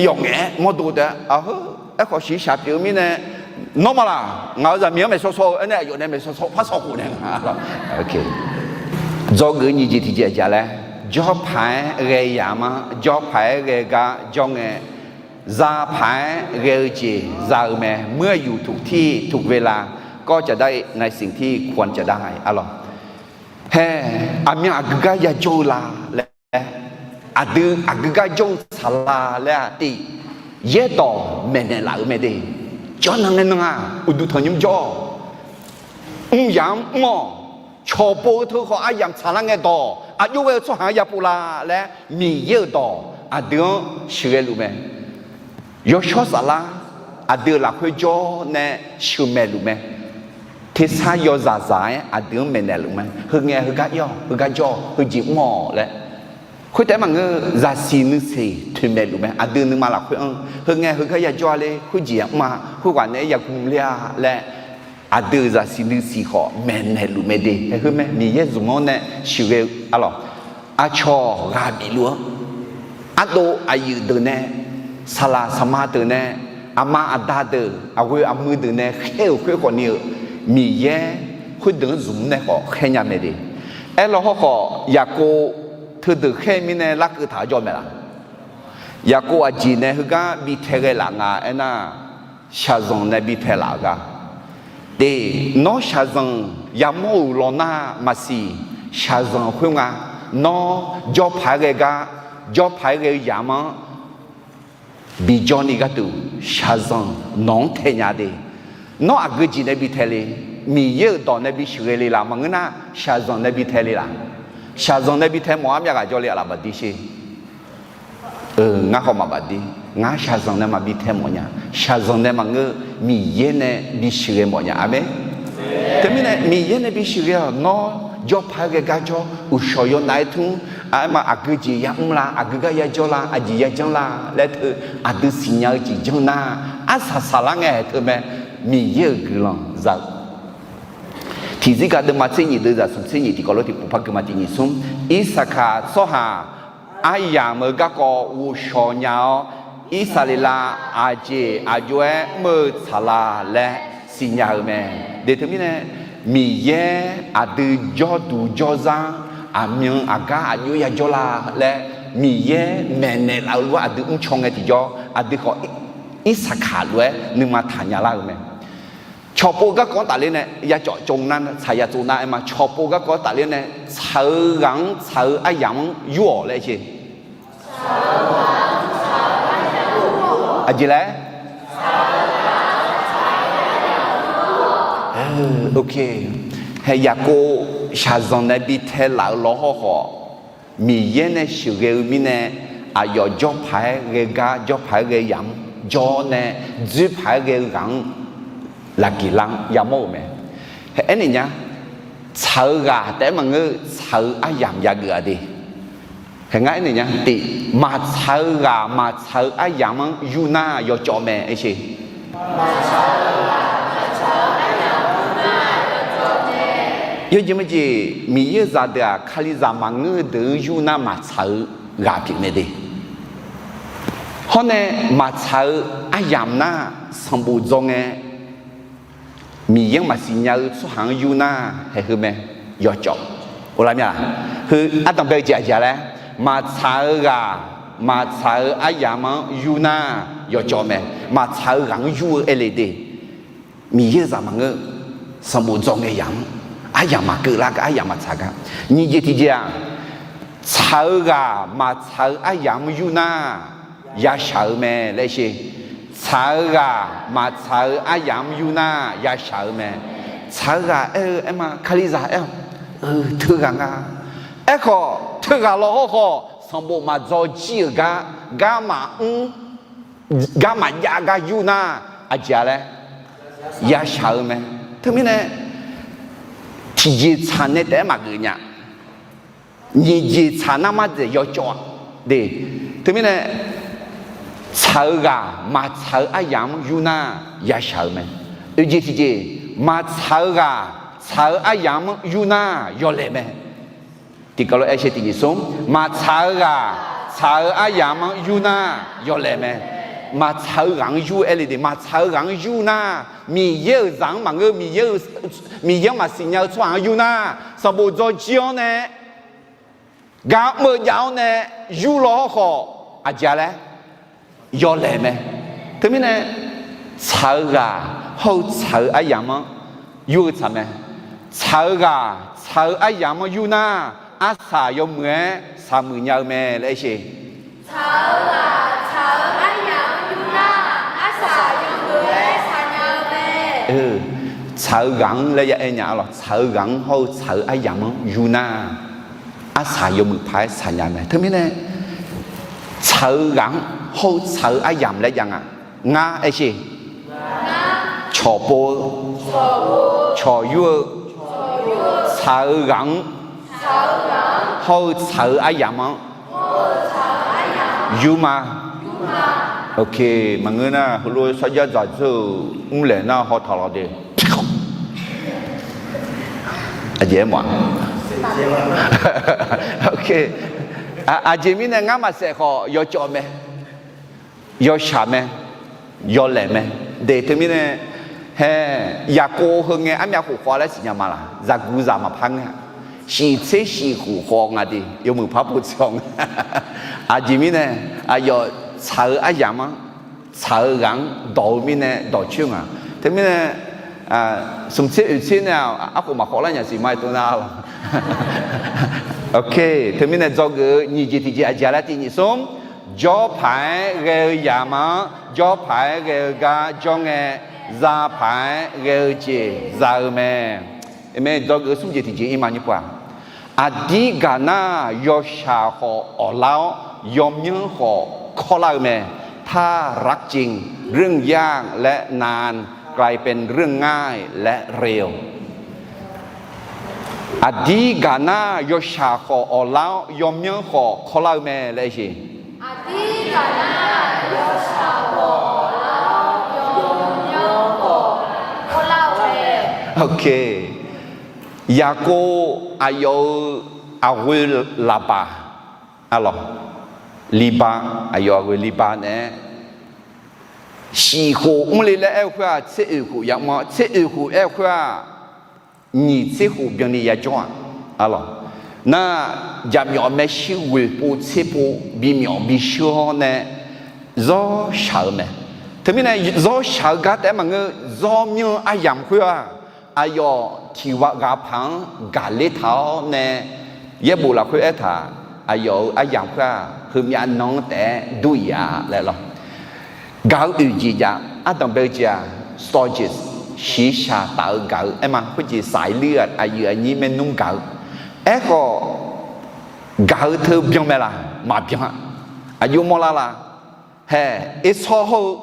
yawf ngaef-aer mawrdo taef-a. Aqheu, aerkhawf shiqshaq pyeuf-eu mirnae, nawmaf laq ngaq-euq zaqmiq-anr maeqshaw shaw-eu aernae, aqyawf nae maeqshaw shaw par shaw khof nae nga. Dzawgeuf nyiq jeq tiqjeq aqjeq laer, jawrpaq-aer ghae yamq-anr, jawrpaq-aer ghae gar jawr ngae, zapaq-aer ghae-eu jeq za-eu mae. เมื่ออยู่ถูกที่ถูกเวลา ก็จะได้ในสิ่งที่ควรจะได้ arlawq. Hae, aqmyan aqgeu gar yajawr-eu la laer, aqdui aqgeu gar jawr-eu tsaqlaq laer-aq, tiq, yaerdawq maeqnaeq laf-euq mae de. Jawrnan ngae nan-aq, uqduq tanqnymr jawr-awq. Mr yamq-anr mr-awq. Cawqpov-eu teu khawf aryamq tsaqlar ngae dawq, aqjox ghae-eu tsawrhaq-anr yapov la laer, Miqyaer-euq dawq aqdui-anr sheuqghae luf mae. Yawshawr saflar aqdui-euq lafkhoer jawr nae sheuqmaeq luf mae. Tersar yawzaq zaq-aer aqdui-anr maeqnaeq luf mae. Heu ngae heugar ir-awq, heugar jawr-awq, heujeq mr-awq laer. Khoertaef maqngeur, zaqsiq nuisiq toeqmaeq luf mae. Aqdui nuima lafkhoer-anr heu ngae heugar yajawr-a le, khoerjeq yamr-a, khoerghaq naeq-aer yaguv ler-a laer, aqdui-euq zaqsiq nuisiq khawf maeqnaeq luf mae de. Hae, heu mae, Miqyaer zmq-anr nae sheuqghae-eu arlawq. Aqcawq ghaq bif luf-anr, ardov aqyuif deuq nae, saqlaq saqma deuq nae, aqma aqda deuq, aqghoe aqmuiq deuq nae khaer-euq khoer khawfni-euq, Miqyaer khoerdeuq-anr zmq nae khawf khaer nya mae de. Aerlaw hawrkhawf, Yaqkov teudeuq khaer mirnae larkeuv taq-awr jawr mae laf? Yaqkov aqjeq nae heugar bi tae ghae laf nga aernar, shaqzanq nae bi tae laf-eu gar. Tiq, nawr shaqzanq yamawr-euq lawnar maqsiq, shaqzanq khoer nga. Nawr jawrpaq-aer ghae gar, jawrpaq-aer ghae-eu yamq-anr bijawr ni gharduq shaqzanq nawq-anr tae nya de. Nawr aqgeu jeq nae bi tae le? Miqyaer-euq dawq nae bi sheuqghae le laf? Maqngeur nar, shaqzanq nae bi tae le laf? Shaqzanq nae bi tae mawf-ar myav ghaq jawr le-aq laf maqdir sher. Ngar khawf maqbaf dir. Ngar shaqzanq nae maqbi tae mawf nya. Shaqzanq nae maqngeur, Miqyaer nae bisheuqghae mawf nya. Aqmeq. Teumirnae Miqyaer nae bisheuqghae-awq. Nawr jawrpaq-aer ghae gar jawr, uqshawq yawnav-aer tmr, aerma aqgeu jeq yamr la, aqgeu gar yajawr la, aqjeq yajanr la laer teu aqdui siqnya-eu jeq janr nar, arsaq saqlar ngae hae teu mae. Miqyaer-euq guiqlanq za-eu tiqzir gaq deuvma tser nyiq deuv zaq smq tser nyiq tiqkawv lof tiqpov par gui ma tiq nyiq smr. Irsaqkaq tsawrhaq aryamq-euq garkawv ghovshaw nya-awr, Irsaqleqlav aqjeq aqjox-aer mr-eu tsaqlaq laer siqnya-eu mae. De teumirnae, Miqyaer aqdui jawrduq jawrzar, aqmyan aqgar aqjox yajawr la laer Miqyaer maeqnaeq laf-eu lof-aer aqdui mrcaw ngae tiqjawr, aqdui khawf Irsaqkaq lof-aer nuima taqnya lar-eu mae. Cawqpov garkawv-anr tafler nae yacawf tsov nar, tsaq ya tsov nar aerma, cawqpov garkawv-anr tafler nae tsaq-eu ghaq-anr tsaq-eu aryamq-anr yur-awq laer aer-eu. Aqjeq laer? Hae, Yaqkov shaqzanq nae bi tae laf-eu lawr hawrkhawf, Miqyaer nae sheuqghae-eu mirnae, aqyawf jawrpaq-aer ghae gar, jawrpaq-aer ghae yamq-anr jawr nae, dzoerpaq-aer ghae-eu ghaq-anr lafgeq lar-anr yamawr-euq mae. Hae, aernaeq nya, tsaq-eu ghaq taef-aer maqngeur, tsaq-eu aryamq yageuf-a de. Hae, ngar aernaeq nya, tiq, maqtsaq-eu ghaq maqtsaq-eu aryamq-anr yur nar yawcawv mae aer-eu. Yawjeq majeq, Miqyaer-euq zaqdeuq-aq, Kalizaq maqngeur-eu deuq-anr yur nar maqtsaq-eu ghaq pyeuf mae de. Hawr nae maqtsaq-eu aryamq nar sanqbof dzaw ngae, Miqyaer-anr maqsiq nya-eu tsawrhaq-anr yur nar hae heu mae, yawcawv. Oqlaf mya, heu ardanqbae-eu jeq aqjeq laer, maqtsaq-eu ghaq, maqtsaq-eu aryamq-anr yur nar yawcawv mae. Maqtsaq-eu ghaq-anr yur-eu aerle de. Miqyaer-euq zaq maqngeur, sanqbof dzawr ngae yamq-anr, aryamq maqkeuv lar gar, aryamq maqtsaq gar. Nyiq jeq tiqjeq-aq, tsaq-eu ghaq maqtsaq-eu aryamq-anr yur nar, yashaq-eu mae laer sher. Tsaq-eu ghaq maqtsaq-eu aryamq-anr yur nar, yashaq-eu mae. Tsaq-eu ghaq aer-eu aer ma, Kalizaq aer-awq, teughaq nga. Aerkhawf, teughaq law hawrkhawf, sanqbof maqdzawr jir-euq gar, gar maqmr, gar maqjav gar yur nar, aqjeq laer, yashaq-eu mae. Teumirnae, tiqjeq tsaq nae taef-aer maqgeuf nya. Nyiq jeq tsaq nar mardzaeq yawcawv-a de. Teumirnae, tsaq-eu ghaq maqtsaq-eu aryamq-anr yur nar, yashaq-eu mae. Oeq jeq tiqjeq, maqtsaq-eu ghaq tsaq-eu aryamq-anr yur nar, yawlaeq mae. Tiqkawv lof-aer sher tiqjeq smr, maqtsaq-eu ghaq tsaq-eu aryamq-anr yur nar, yawlaeq mae. Maqtsaq-eu ghaq-anr yur aerle de, maqtsaq-eu ghaq-anr yur nar, Miqyaer-euq zaq-anr maqngeur, Miqyaer-anr maqsiq nya-eu tsawrhaq-anr yur nar, sanqbof dzawr jir-awr nae, gar mr-eu jav-awr nae, yur law hawrkhawf, aqjeq laer, yawlaeq mae. Teumirnae, tsaq-eu ghaq hawr-eu tsaq-eu aryamq-anr yur-eu tsaq mae. Tsaq-eu ghaq tsaq-eu aryamq-anr yur nar, arsaq yawmuiq-aer shaqmuiq nya-eu mae laer aer sher. Tsaq-eu ghaq tsaq-eu aryamq-anr yur nar, arsaq yawmuiq-aer shaq nya-eu mae. Tsaq-eu ghaq-anr laer ya aer nya-a lawq. Tsaq-eu ghaq-anr hawr-eu tsaq-eu aryamq-anr yur nar, arsaq yawmuiq paq-aer shaq nya mae. Teumirnae, tsaq-eu ghaq-anr hawr-eu tsaq-eu aryamq laer jav nga. Ngar aer sher. Cawqpov-eu, cawqyur-eu, tsaq-eu ghaq-anr hawr-eu tsaq-eu aryamq-anr yur ma. Ok, maqngeur nar heulof sarjax dzaqdzeur-euq mrlaeq nar hawtaq lawq de. Aqjeq aer mawf-a. Ok, aqjeq mirnae ngar maqsaef khawf yawcawv mae, yawshaq mae, yawlaeq mae. De teumirnae, hae, Yaqkov heu ngae armyav khof khawf laer siqnya ma laq? Zaqguq zaq maqpar ngeur-a. Shiq tser shiq khof khawf nga de, yawmuiq par pov tser-awr nga. Aqjeq mirnae, aqyawf tsaq-eu aryamq-anr, tsaq-eu ghaq-anr dawq-eu mirnae dawqcoer nga. Teumirnae, smq tser oeq tser nae-aq, arkhof maqkhawf lar nya siq ma-aer tov nar lawq. Ok, teumirnae dzawgeuf-eu nyiq jeq tiqjeq aqjeq laer tiq nyiq smr, jawr paq-aer ghae-eu yamq-anr jawr paq-aer ghae-eu gar jawr ngae, za paq-aer ghae-eu jeq za-eu mae. Aqmeq. Dzawgeuf-eu smr jeq tiqjeq ir ma nymr pov-aq, aqdir gaq nar yawshaq khawf awqlar-awr, yawmyanr khawf kawrlar-eu mae. ถ้ารักจริง เรื่องยากและนาน กลายเป็นเรื่องง่ายและเร็ว Aqdir gaq nar yawshaq khawf awqlar-awr, yawmyanr khawf kawrlar-eu mae laer aer sher. Aqdir gaq nar yawshaq khawf awqlar-awr, yawmyanr khawf kawrlar-eu mae. Ok. Yaqkov aqyawf-euq aqghoe Laba, arlawq, Liba, aqyawf aqghoe Liba naeq-aer, shiq khof mrle laer aer-eu khoer-aq, tser oeq khof yamawr-awr, tser oeq khof aer-eu khoer-aq, nyiq tser khof byanni yajawr-aq, arlawq. Nar, jaqmyawf maershuir ghoeq pov tser pov bimyawf bishuir-awr nae zawr shaq-eu mae. Teumirnae zawr shaq-eu gar taef-aer maqngeur, zawr myanr-eu aryamq khoer-aq, aqyawf tiq ghaq paq-anr gaqler taq-awr nae, yaerbof lafkhoer aertaq, aqyawf-euq aryamq khoer-aq, heumyav nan-anr taef-aer dur iq-a laer lawq. Gaq-eu oeq jeq jav, ardanq bae-eu jeq-aq, Storge, shiqshaq taf-eu gaq-eu aer ma. Khoerjeq saqlir-aq, aqyuif aqnyir maernmr gaq-eu. Aerkhawf, gaq-eu teu byan mae laq? Maqbyan-a. Aqjox mawrlar la? Hae, Ersawr hawr-eu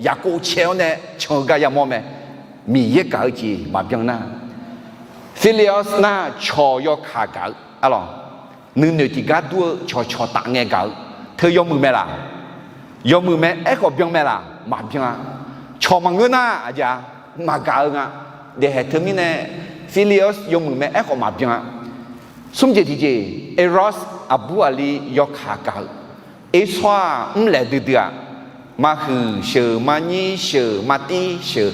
Yaqkov cae-awr nae can-eu gar yamawr mae. Miqyaer gaq-eu jeq maqbyan nar, Phineas nar cawq yawkaq gaq-eu, arlawq, nuinoeq tiqgar dur-eu cawqcawq taf ngae gaq-eu teu yawmuiq mae laq? Yawmuiq mae. Aerkhawf byan mae laq? Maqbyan-a. Cawq maqngeur nar aqjeq-a, maqgaq-eu nga. Daefhaeq teumirnae, Phineas yawmuiq mae. Aerkhawf maqbyan-a. Smr jeq tiqjeq, Ersawr aqbur aqli yawkaq gaq-eu, Ersawr-aq mrlaeq duidui-aq, mahuiq sheuq, manyir sheuq, matir sheuq,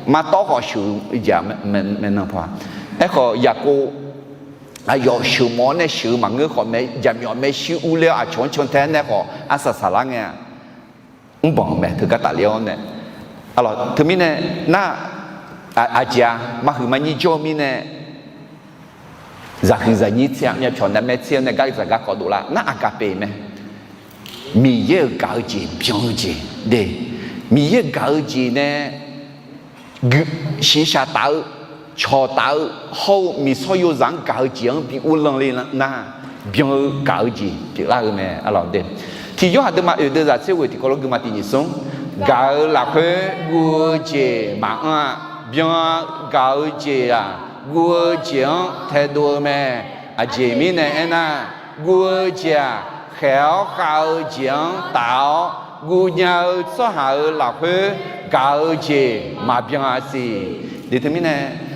matawr khawf sheuq-eu jeq-a, maeqnan paq-a. Aerkhawf Yaqkov aqyawf sheuqmawf-awr nae sheuq-eu maqngeur khawf mae, jaqmyawf maershuir urler-awr aqcawq-anr cantae-aer nae khawf arsaq saqlar ngae-a. Mrbanq-euq mae teugar tafler-awr nae. Arlawq, teumirnae nar, aqjeq-a, marhuiq marnyir jawr-eu mirnae, zaqhuiq zaqnyir tser-a myavpyawq navmaer tser-awr nae gar zaq gar kawv dovlar nar, aqgaqpeq mae. Miqyaer-euq gaq-eu jeq byan-eu jeq de. Miqyaer gaq-eu jeq nae shiqshaq taf-eu, cawq taf-eu, hawr-eu miqsawr yozaq-anr gaq-eu jeq-anr bi uvlanr le nar, byan-eu gaq-eu jeq pyeuflar-eu mae. Arlawq de, tiq Yorhaq deuvma oeq deuvzaq tser ghoeq tiqkawv lof guima tiq nyiq smr, gaq-eu lafkhoer guv-eu jeq maqanr-a. Byan-a, gaq-eu jeq-aq, guv-eu jeq-anr taedov-eu mae. Aqjeq mirnae aernar, guv-eu jeq-aq, khaeq-awr khav-eu jeq-anr taf-awr, guv nya-eu tsawrhaq-euq lafkhoer gaq-eu jeq maqbyan-a siq. De teumirnae,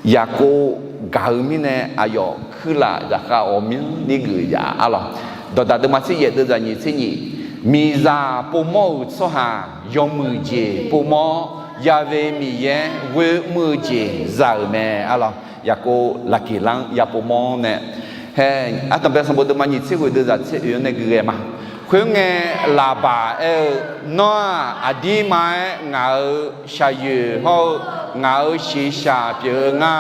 Yaqkov gaq-eu mirnae aqyawf kuirlaf zaqkhav ghawqmyanrni geuf yaf-a. Arlawq, Dawqdaq deuvma tser yaef deuvzaq nyiq tser nyiq, miqzaq povmawr-euq tsawrhaq yawmuiq jeq povmawr-awr, Ya've Miqyaer ghoer mr-eu jeq za-euq mae. Arlawq, Yaqkov laqgeqlar-anr ya povmawr-awr nae, hae, Ardanqbae sanqbof deuvma nyiq tser ghoeq deuvzaq tser oeq-anr nae gui ghae ma. Khoerngae, Laqbaq aer-eu, Nawr-aq, aqdirma-aer ngaq-euq shaqyoeq hawr-eu ngaq-euq shiqshaq pyeuf-eu nga.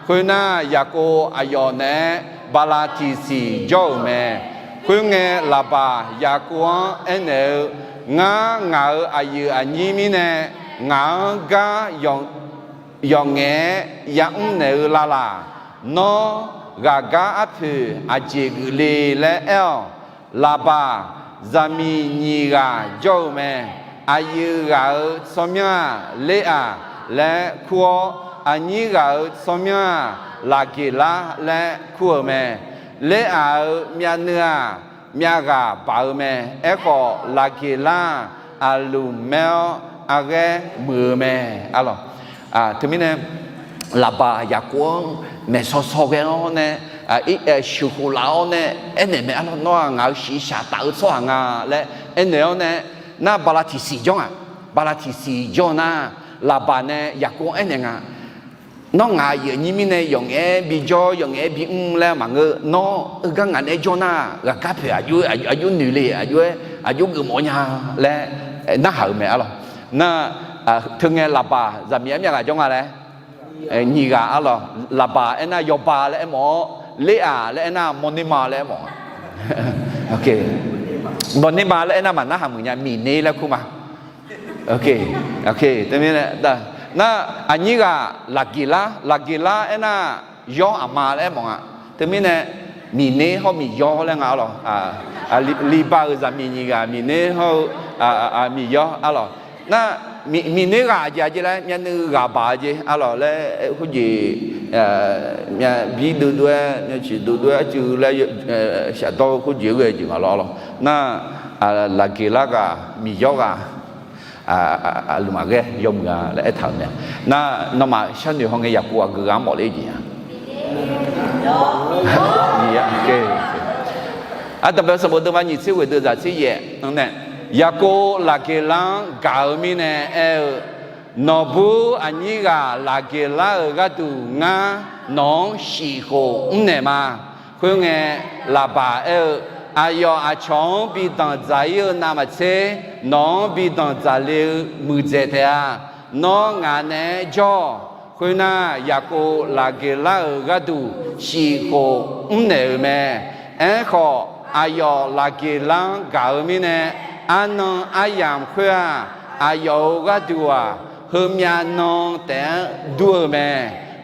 Khoernar, Yaqkov aqyawf naeq-aer bala tiqsiq jawr-euq mae. Khoerngae, Laqbaq Yaqkov-anr aernaeq-eu, Ngar ngaq-euq aqyuif aqnyir mirnae ngaq-anr gar yawf ngaef-aer yamr naeq-eu lavlaq. Nawr ghaqgar arpoeq aqjeq geuf le laer aer-awq. Laqbaq, zaqmiq nyiq ghaq jawr-eu mae. Aqyuif ghaq-euq tsawrmyanr-aq, Leraq laer kur-awr, aqnyir ghaq-euq tsawrmyanr-aq, Laqgeqlar laer kur-euq mae. Leraq-euq myavnuiv-aq, myavghaq baq-eu mae. Aerkhawf, Laqgeqlar-aq, aqlmq maer-awr arghaer muiq-eu mae. Arlawq, teumirnae, Laqbaq Yaqkov-anr maeqsaw saw ghae-awr nae, sheuqkhof laf-awr nae aernaeq mae. Arlawq, Nawr-aq, ngaq-euq shiqshaq taf-eu tsawrhaq nga laer aernaeq-awr nae, nar bala tiqsiq jawr nga. Bala tiqsiq jawr nar, Laqbaq nae Yaqkov-anr aernaeq nga. Nawr ngaq-euq aqyuif aqnyir mirnae yawf ngaef-aer bijawr, yawf ngaef-aer bimr laer maqngeur. Nawr heugar ngaq naeq-aer jawr nar, ghaqgar poeq aqjox noeq le, aqjox-aer aqjox geufmawf nya laer narhaq-euq mae. Arlawq, nar, teungae Laqbaq zaqmiq-aer myavghaq jawr nga laer, nyiq ghaq. Arlawq, Laqbaq aernar yawba laer aermawf-awr, Leraq laer aernar mawrnerma laer aermawf-a. Mawrnerma laer aernar maqnarhaq muiq nya, Miqner laer kur ma. Nar, aqnyir ghaq Laqgeqlar, Laqgeqlar aernar yawr aqma laer aermawf nga. Teumirnae, Miqner hawr Miqyawr laer nga. Arlawq, Liqbaq-euq zaqmiq nyiq ghaq Miqner hawr-eu Miqyawr. Arlawq, nar, Miqner ghaq aqjeq aqjeq laer myavnuiv ghaq baq-eu jeq. Arlawq, laer khoerjeq, myav bir dovdov-aer, myavciq dovdov-aer arcuiv laer shafdawr khoerjeq-eu ghae jeq nga lawr. Arlawq, nar, Laqgeqlar ghaq Miqyawr ghaq, aqlmaf ghae yawmuiq-a laer aertaq-euq mae. Nar, nawmaf sharnoeq hawngae Yaqkov aqgeu ghaq-anr mawf ler jeq-a. Ardanqbae sanqbof deuvma nyiq tser ghoeq deuvzaq tser yaef-anr nae, Yaqkov Laqgeqlar-anr gaq-eu mirnae aer-eu, Nawqbur aqnyir ghaq Laqgeqlar-euq gharduq ngar nawq-anr shifkhof mrnaeq ma. Khoerngae, Laqbaq aer-eu, Aqyawf aqcawq-anr bi danq dzaq-ir-eu navmaqtser, nawq-anr bi danq dzaq le-eu muiqdzaeq taef-a. Nawr ngaq naeq-aer jawr-awq. Khoernar, Yaqkov Laqgeqlar-euq gharduq shifkhof mrnaeq-euq mae. Aerkhawf, aqyawf Laqgeqlar-anr gaq-eu mirnae, arnan aryamq khoer-aq, aqyawf-euq gharduq-aq, heumyav nan taef-anr dur-eu mae.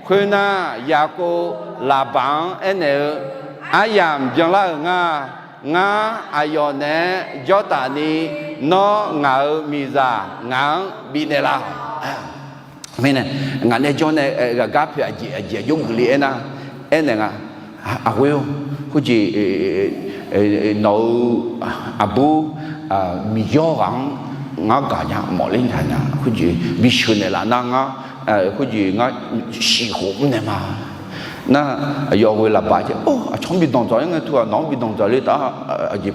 Khoernar, Yaqkov Laqbaq-anr aernaeq-eu, Aryamq byanlar-euq nga. Ngar aqyawf naeq-aer jawr taf ni, nawr ngaq-euq miqzaq ngaq-anr bifnaeq laf. Mirnae, ngaq nae jawr nae ghaqgar poeq aqjeq aqjeq aqjox geuf le aernar, aernaeq nga. Aqghoer-or, khoerjeq nawq-euq aqbur Miqyawr ghaq-anr ngar gaq nya mawf ler nya nya, khoerjeq bisheuq naeq laf nar ngar, khoerjeq ngar shifkhof mrnaeq ma. Nar, aqyawf ghoe Laqbaq jeq, Or, aqcawq-anr bi danq dzaq-ir ngae, teughaq nawq-anr bi danq dzaq le taf, aqjeq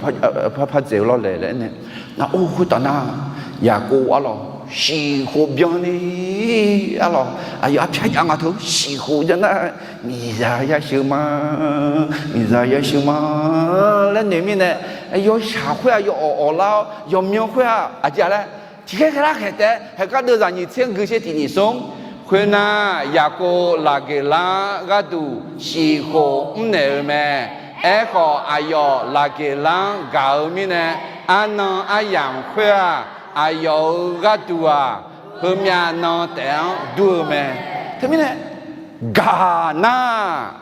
par par dzaeq-eu lawr laeq laer aernaeq. Nar, or, khoertav nar, Yaqkov arlawq, Shiqkhof byanni, arlawq, aqyawf arpyar jav nga teu shiqkhof jan nar, miqzaq yasheuq ma, miqzaq yasheuq ma laer noeq mirnae, yawshaq khoer-aq yawawq awqlar-awr, yawmyan khoer-aq aqjeq-a laer tiqkhaer khaerlar khaeq taef-aer haeqgar deuvzaq nyiq tser-anr gui sher tiq nyiq smr. Khoernar, Yaqkov Laqgeqlanr gharduq shiqkhof mrnaeq-eu mae. Aerkhawf, aqyawf Laqgeqlanr gaq-eu mirnae, arnan aryamq khoer-aq, aqyawf-euq gharduq-aq, heumyav nan taef-anr dur-eu mae. Teumirnae, gaq nar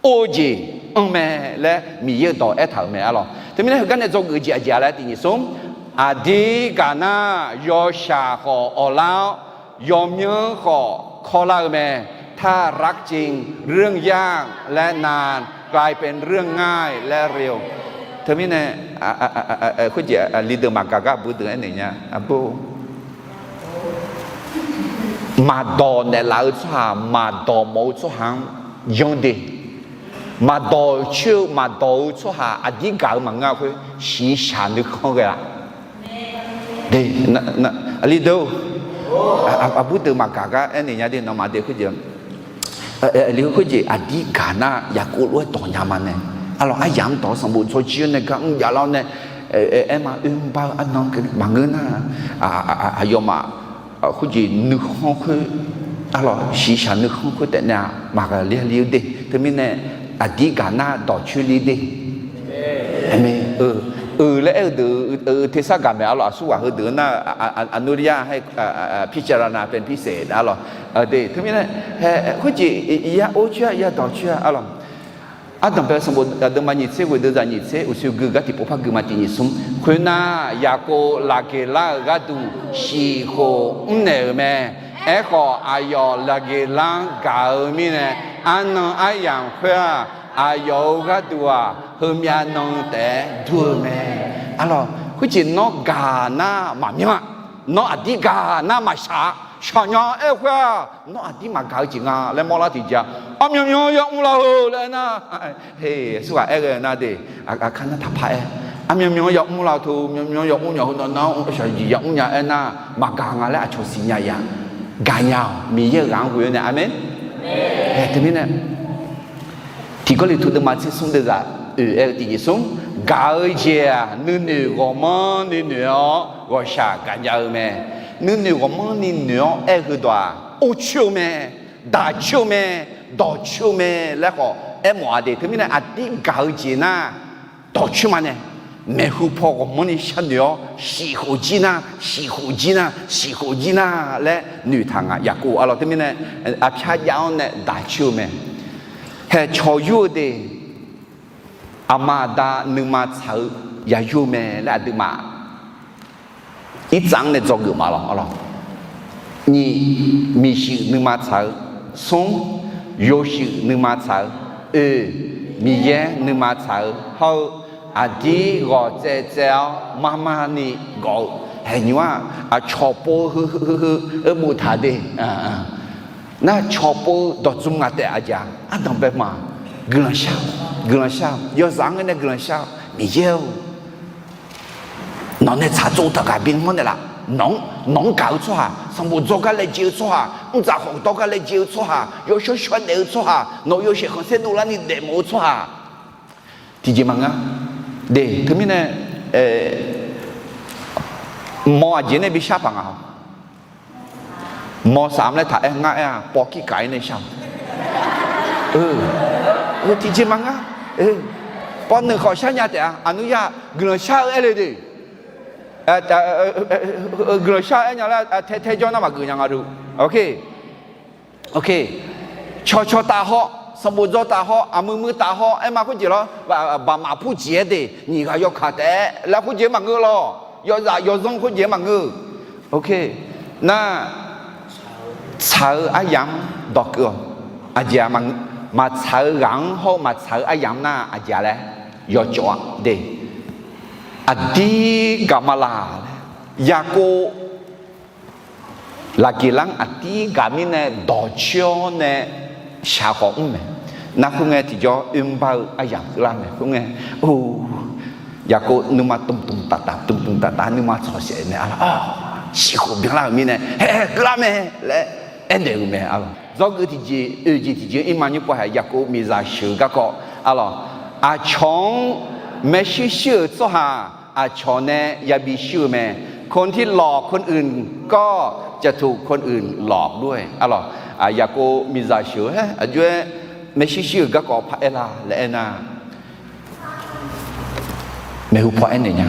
or-eu jeq anr mae laer Miqyaer-euq dawq aertaq-euq mae, arlawq. Teumirnae, heugar nae dzawgeuf jeq aqjeq-a laer tiq nyiq smr. Aqdir gaq nar, yawshaq khawf awqlar-awr, yawmyanr khawf kawrlar-eu mae. ถ้ารักจริง เรื่องยากและนาน กลายเป็นเรื่องง่ายและเร็ว Teumirnae, khoerjeq lideuq maqgaq gar aqbur deuq aernaeq nya, aqbur Maqdawq naeqlaf-eu tsawrhaq, maqdawq mawf-eu tsawrhaq-anr yanr de. Maqdawq coer-eu maqdawq-eu tsawrhaq aqdir gaq-eu maqngeur-a khoer, shiqshaq nuikhanr ghae-a. De, aqli deuq, aqbur deuq maqgaq gar aernaeq nya de, nawmaf de khoerjeq Aqli khoerjeq aqdir gaq nar, Yaqkov lof-aer dawq nya ma nae, arlawq, aryamq-anr dawq-awr sanqbof dzawjir-awr nae gar mr javlar-awr nae, aer ma oermr bar-eu arnan maqngeur nar, aqyawfmaf khoerjeq nuikhanr khoer, arlawq, shiqshaq nuikhanr khoer taef nae-aq maqghaqler-a li-eu de. Teumirnae, aqdir gaq nar dawqcoer li de. Aqmeq. Euq laer aer-eu deuq-eu tersar gaq maeq, arlawq, aqsurghaq heudeuq-eu nar, aqnurya hae, พิจารณาเป็นพิเศษ arlawq. De, teumirnae, khoerjeq ya or coer-a, ya dawq coer-a, arlawq. Ardanqbae sanqbof aqduimaf nyiq tser ghoeq deuvzaq nyiq tser uqshoe gui gar tiqpov par gui ma tiq nyiq smr. Khoernar, Yaqkov Laqgeqlar-euq gharduq shiqkhof mrnaeq-euq mae. Aerkhawf, aqyawf Laqgeqlar-anr gaq-eu mirnae, arnan aryamq khoer-aq, aqyawf-euq gharduq-aq, heumyav nan taef-aer dur-eu mae. Arlawq, khoerjeq nawr gaq nar maqmyanr-a. Nawr aqdir gaq nar maqshaq-a. Shaqnya aer-eu khoer-aq, nawr aqdir maqgaq-eu jeq nga laer mawrlar tiqjeq-a. Armyanmyan-anr yamr laf-eu laer aernar, aqsurghaq aer ghae nar de, aqkar nar taqpar aer. Armyanmyan-anr yamr laf-eu teu, myanmyan yamr nya heu nawr nar shaqjeq yamr nya aernar, maqgaq nga laer aqcawq siqnya-a. Gaqnya-awq, Miqyaer-euq ghaq-anr ghoe-awr nae, aqmeq. Teumirnae, tiqgawrliqtu deuvma tser smr deuvzaq oeq aer-eu tiq nyiq smr. Gaq-eu jeq-aq, nuinoeq ghawqmanrni noeq-awr ghawqshaq gaqnya-eu mae. Nuinoeq ghawqmanrni noeq-awr aer-eu heudawq-aq, or coer-eu mae, daq coer-eu mae, dawq coer-eu mae laer khawf aermawf-a de. Teumirnae aqdir gaq-eu jeq nar, dawq coer ma nae, maeqhu paw ghawqmanrni sharnoeq-awr, shiqkhof jir nar, shiqkhof jir nar, shiqkhof jir nar laer noeqtaq nga. Yaqkov arlawq teumirnae, aqpyar jav-awr nae daq coer-eu mae. Haeq cawq yur-eu de, aqma aqda nuima tsaq-eu yayur-eu mae laer aqduimaf irtsav-anr nae dzawgeuf ma lawq, arlawq. Nyiq, miqshuif nuima tsaq-eu. Smr, yawshuif nuima tsaq-eu. Oeq, Miqyaer nuima tsaq-eu hawr-eu, aqdir ghawq tsaev tsaev-awr marmarni gawf-eu. Haeq nymr-aq, aqcawq pov-eu heu heu heu heu-eu boftaq de. Nar cawq pov-eu dawqdzmr nga taef aqjeq-a. Ardanqbae ma, guiqlanq shar, guiqlanq shar, yawzaq-anr ngae nae guiqlanq shar-eu Miqyaer-or. Nawq nae tsaq tsov taq ghaq bi mawr naeqlaf. Nawq-anr gaq-eu tsawrhaq, sanqbof dzaw gar laejae-eu tsawrhaq, mrdzaq khawf dawr gar laejae-eu tsawrhaq, yawshawr shawr daef-eu tsawrhaq, nawq-euq yawshaef khanqsaer dovlarni daefmawf-eu tsawrhaq, tiqjeq maqngeur. De, teumirnae, mawq aqjeq nae bi shar paq nga. Mawq saf-am laer taq aer ngar aer-a, pawv kir kaq-ir nae shar-awq. Tiqjeq maqngeur. Pawv nuiq khawf shar nya taef-a, aqnur ya guiqlanq shar-eu aer le de. Guiqlanq shar-eu aer nya laer tae tae jawr nar maqgeuf nya nga du. Cawq cawq taf haw, sanqbof dzaw taf haw, aqmui mui taf haw aer ma khoerjeq lawr. Baqmaf purjeq-aer de, nyiq ghaq yawkaq taef-aer laer khoerjeq maqngeur lawq. Yawzaf yawzanr khoerjeq maqngeur. Nar, tsaq-eu aryamq-anr dawqkeuv-awq. Aqjeq-a, maqtsaq-eu ghaq-anr hawr-eu maqtsaq-eu aryamq nar aqjeq-a laer yawcawv-a de. Aqdir gaq ma laq laer, Yaqkov Laqgeqlar-anr aqdir gaq mirnae dawqcoer-awr nae shaq khawf mr mae. Nar khoerngae tiqjawr oermr bar-eu aryamq keuvlar mae. Khoerngae, or, Yaqkov nuima tmqtmq taf taf tmqtmq taf taf nuima tsawq saef nae arlawq, Siqkhof byanlar-euq mirnae, hae, keuvlar mae laer aernaeq-euq mae, arlawq. Dzawgeuf tiqjeq, oeq jeq tiqjeq-anr irma nymr pov haiq, Yaqkov miqzaq sheuq-eu garkawv, arlawq, aqcawq-anr maershuir shuir-euq tsawrhaq aqcawq nae yabi shuir-eu mae. คนที่หลอกคนอื่นก็จะถูกคนอื่นหลอกด้วย arlawq. Yaqkov miqzaq sheuq-eu hae aqjox-aer maershuir shuir-euq garkawv paraer la laer aernar, maeqhu paw aernaeq nya.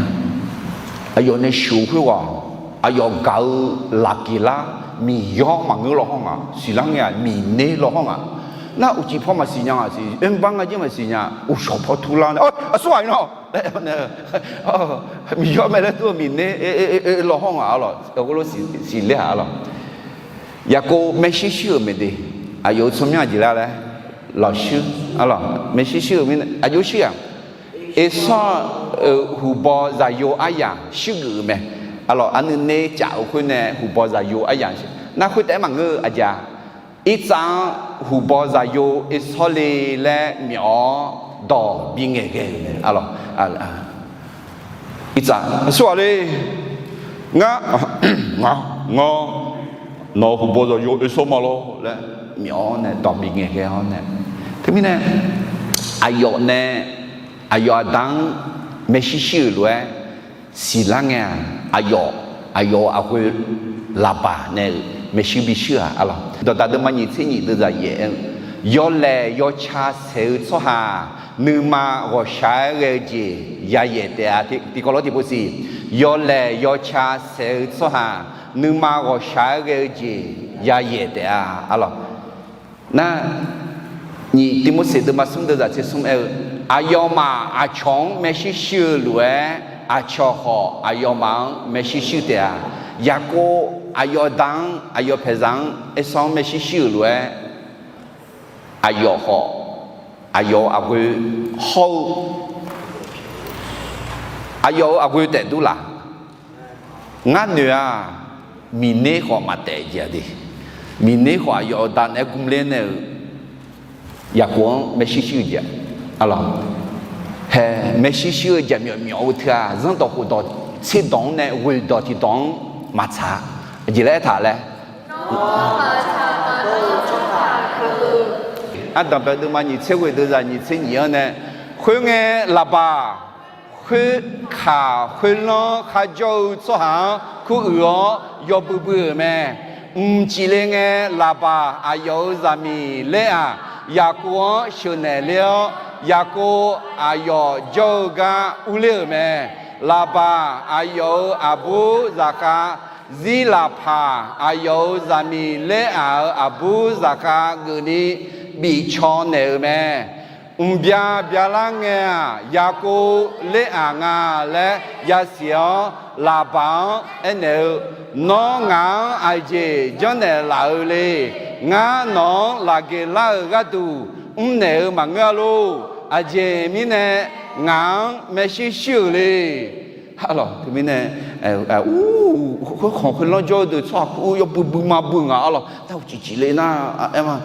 Aqyawf nae sheuq khoerghaq, aqyawf gaq-eu lafgeq lar, miqyawr maqngeur law hawr nga, siqlar ngae-aq miqner law hawr nga. Nar uqcif paw maqsiq nya nga siq, oerbar nga jir maqsiq nya, uqshawq paw turlar nae, aqsur ghaq-ir nawr laer aer-awr nae, miqyawr mae laer dur-eu miqner law hawr nga, arlawq, heulof siqler-aq, arlawq. Yaqkov maershuir shuir-euq maeqde, aqyawf-euq tsawrmyanr aqjeq lar laer, lafshuir, arlawq, maershuir shuir-euq mirnae aqjox shuir-aq, Ersawr-euq huqbaw zaqyo aryaq shuirgeuf-euq mae. Arlawq, aqnuiv ner caf-eu khoer nae huqbaw zaqyo aryaq, nar khoertaef-aer maqngeur-eu aqjeq-a. Irtsav-anr huqbaw zaqyo Ersawr le laer myawf-awr dawq bingaeq ghae-euq mae, arlawq. Irtsav, aqsur ghaq le, ngar, ngar, ngar, nawq-euq huqbaw zaqyo Ersawr ma lawr laer myawf-awr nae dawq bingaeq ghae-awr nae, teumirnae aqyawf nae aqyawf aqda-anr maershuir shuir-euq lof-aer siqlar ngae-aq, aqyawf, aqyawf-euq aqghoe Laqbaq nae-euq maershuir bishuir-aq, arlawq. Dawqdaq deuvma nyiq tser nyiq deuvzaq yaef-aer-eu, yawlaeq yawca saeq-eu tsawrhaq nuima ghawqshaq-aer ghae-eu jeq yayaeq taef-a. Tiqkawv lawr tiqpov siq, yawlaeq yawca saeq-eu tsawrhaq nuima ghawqshaq-aer ghae-eu jeq yayaeq taef-a, arlawq. Nar, nyiq Tivmorseq deuvma smr deuvzaq tser smr aer-eu, aqyawfmaf aqcawq-anr maershuir shuir-eu lof-aer, aqcawq khawf aqyawfmaf-anr maershuir shuir taef-a. Yaqkov aqyawf aqda-anr, aqyawf paeqzaq-anr, Ersawr-anr maershuir shuir-euq lof-aer, aqyawf khawf aqyawf-euq aqghoe hawr-eu, aqyawf-euq aqghoe taef dur laf. Ngar noeq-aq, miqner khawf maqtaef jeq-a de. Miqner khawf aqyawf-euq da naeq-aer gmr ler nae-euq, Yaqkov-anr maershuir shuir-eu jeq, arlawq. Hae, maershuir shuir-eu jeq myawf myawf-eu teu-aq, zanrdawq khofdawq tserdawq-anr nae ghoeq dawq tiqdawq-anr maqtsaq-a. Aqjeq laer aertaq laer, ardanqbae deuvma nyiq tser ghoeq deuvzaq nyiq tser nyiq-anr nae, khoerngae Laqbaq khoerkaq khoerlanr kharjawr-eu tsawrhaq-anr kuruiq-awr yawbui bui-euq mae. Mqcif le ngae, Laqbaq aqyawf-euq zaqmiq Ler-aq, Yaqkov-anr sheuqnaeq ler-awr, Yaqkov aqyawf jawr-eu gar urler-euq mae. Laqbaq aqyawf-euq aqbur zaqkhav Zirlaqpaq, aqyawf-euq zaqmiq Ler-aq-euq aqbur zaqkhav geufni bifcaw naeq-euq mae. Mqbya byalar ngae-aq, Yaqkov Ler-aq nga laer yasiq-awr, Laqbaq-anr aernaeq-eu, Nawr ngaq-anr aqjeq janrnaeq laf-eu le. Ngar nawq-anr lafgeq lar-euq gharduq mrnaeq-eu maqngeur-a lor. Aqjeq mirnae ngaq-anr maershuir shuir-euq le. Arlawq, teumirnae, ur, khoerkhanq khoerlanr jawr-eu deuq tsawrhaq kur yawbui bui ma bui ngaq arlawq. Nar uqcif cif le nar aer ma.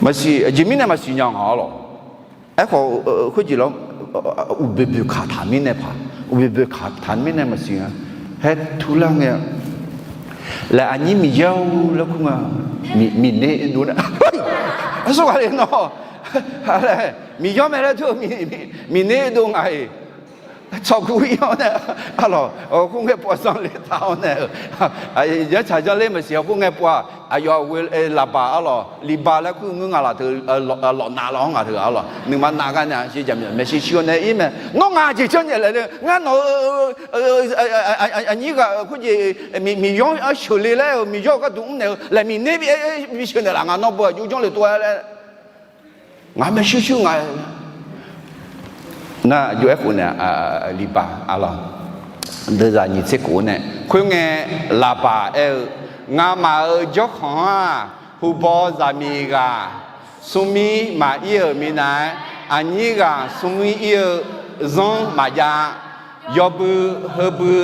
Maqsiq, aqjeq mirnae maqsiq nya ngaq arlawq. Aerkhawf, khoerjeq lawr, uqboeq boeq kaq taq mirnae paq, uqboeq boeq kaq taq mirnae maqsiq nya. Haer turlar ngae, laer aqnyir Miqyaer-or laer kur nga, Miqner dov nar, aqsur ghaq le nawr, Miqyaer mae laer tur, Miqner dov ngaq-iq, tsawqguv ir-awr nae, arlawq, khoerngae pov zanr le taq-awr nae, janrtsaq janrler maqsiq khoerngae pov-aq, aqyawf ghoe Laqbaq arlawq, Liqbaq laer kur ngeur ngaq laf teu, lawqnav lawq-anr ngaq teu arlawq, nuima nav gar nae maeqshi shir-awr nae ir mae, nawr ngaq jeq janrnaeq laeq le, ngar nawq-eu aqnyir ghaq khoerjeq, Miqyaer-anr sheuqle laer-euq Miqyaer-euq gharduq mrnaeq-eu laeq Miqner bi sheuqnaeq laf nga, nawr beu aqjox janrle tov-aer laer, ngaq maeqshi shir nga. Nar aqjox aerkhof nae, Liqbaq arlawq, deuzaq nyiq tser khof nae, khoerngae Laqbaq aer-eu, Ngamaf-euq jawrkhanq-anr-aq, huqbaw zaqmiq ghaq smrmir maqir-euq minav-aer, aqnyir ghaq smrmir ir-eu zanr maqjav. Yawbui heubui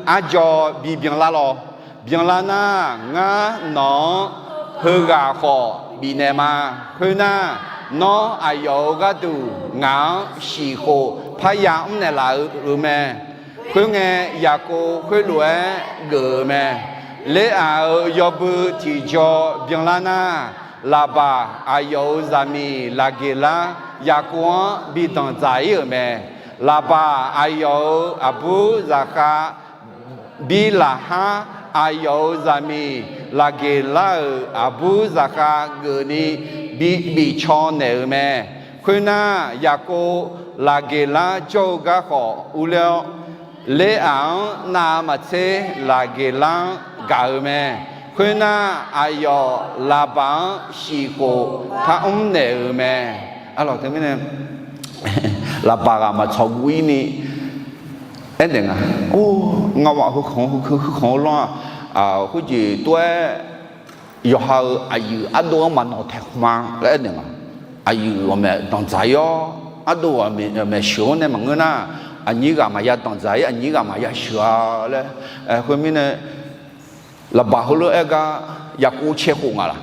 arjaw bibyan lar lawq. Byanlar nar, ngar nawq-anr heughaq khawf bifnaeq ma. Khoernar, nawr aqyawf-euq gharduq ngaq-anr shiqkhof parya mrnaeq laf-eu mae. Khoerngae, Yaqkov khoerlof-aer geuf-eu mae. Leraq-euq yawbui tiqjaw byanlar nar, Laqbaq aqyawf-euq zaqmiq Laqgeqlar Yaqkov-anr bi danqdzaq-ir-euq mae. Laqbaq aqyawf-euq aqbur zaqkhav Birlaqhar aqyawf-euq zaqmiq Laqgeqlar-euq aqbur zaqkhav geufni bi bifcaw naeq-euq mae. Khoernar, Yaqkov Laqgeqlar jawr-eu gar khawf urler-awr, Leraq-anr navmaqtser Laqgeqlar-anr gaq-eu mae. Khoernar, aqyawf Laqbaq-anr shif khof parmr naeq-euq mae. Arlawq teumirnae, Laqbaq ghaq maqtsawq guv-ir ni aernaeq nga. Or, ngawaq heu khanq-eu lawr-aq, khoerjeq tov-aer yawqha-euq aqyuif ardov-anr maqnawq taeq khmq-a laer aernaeq nga. Aqyuif ghawqmaeq danqdzaq-ir-awr, ardov ghawqmaeq sheuq-anr nae maqngeur nar, aqnyir ghaq maqya danqdzaq-ir, aqnyir ghaq maqya sheuq-a laer. Khoermirnae, Laqbaq heulof-aer gar Yaqkov cae khof nga laq.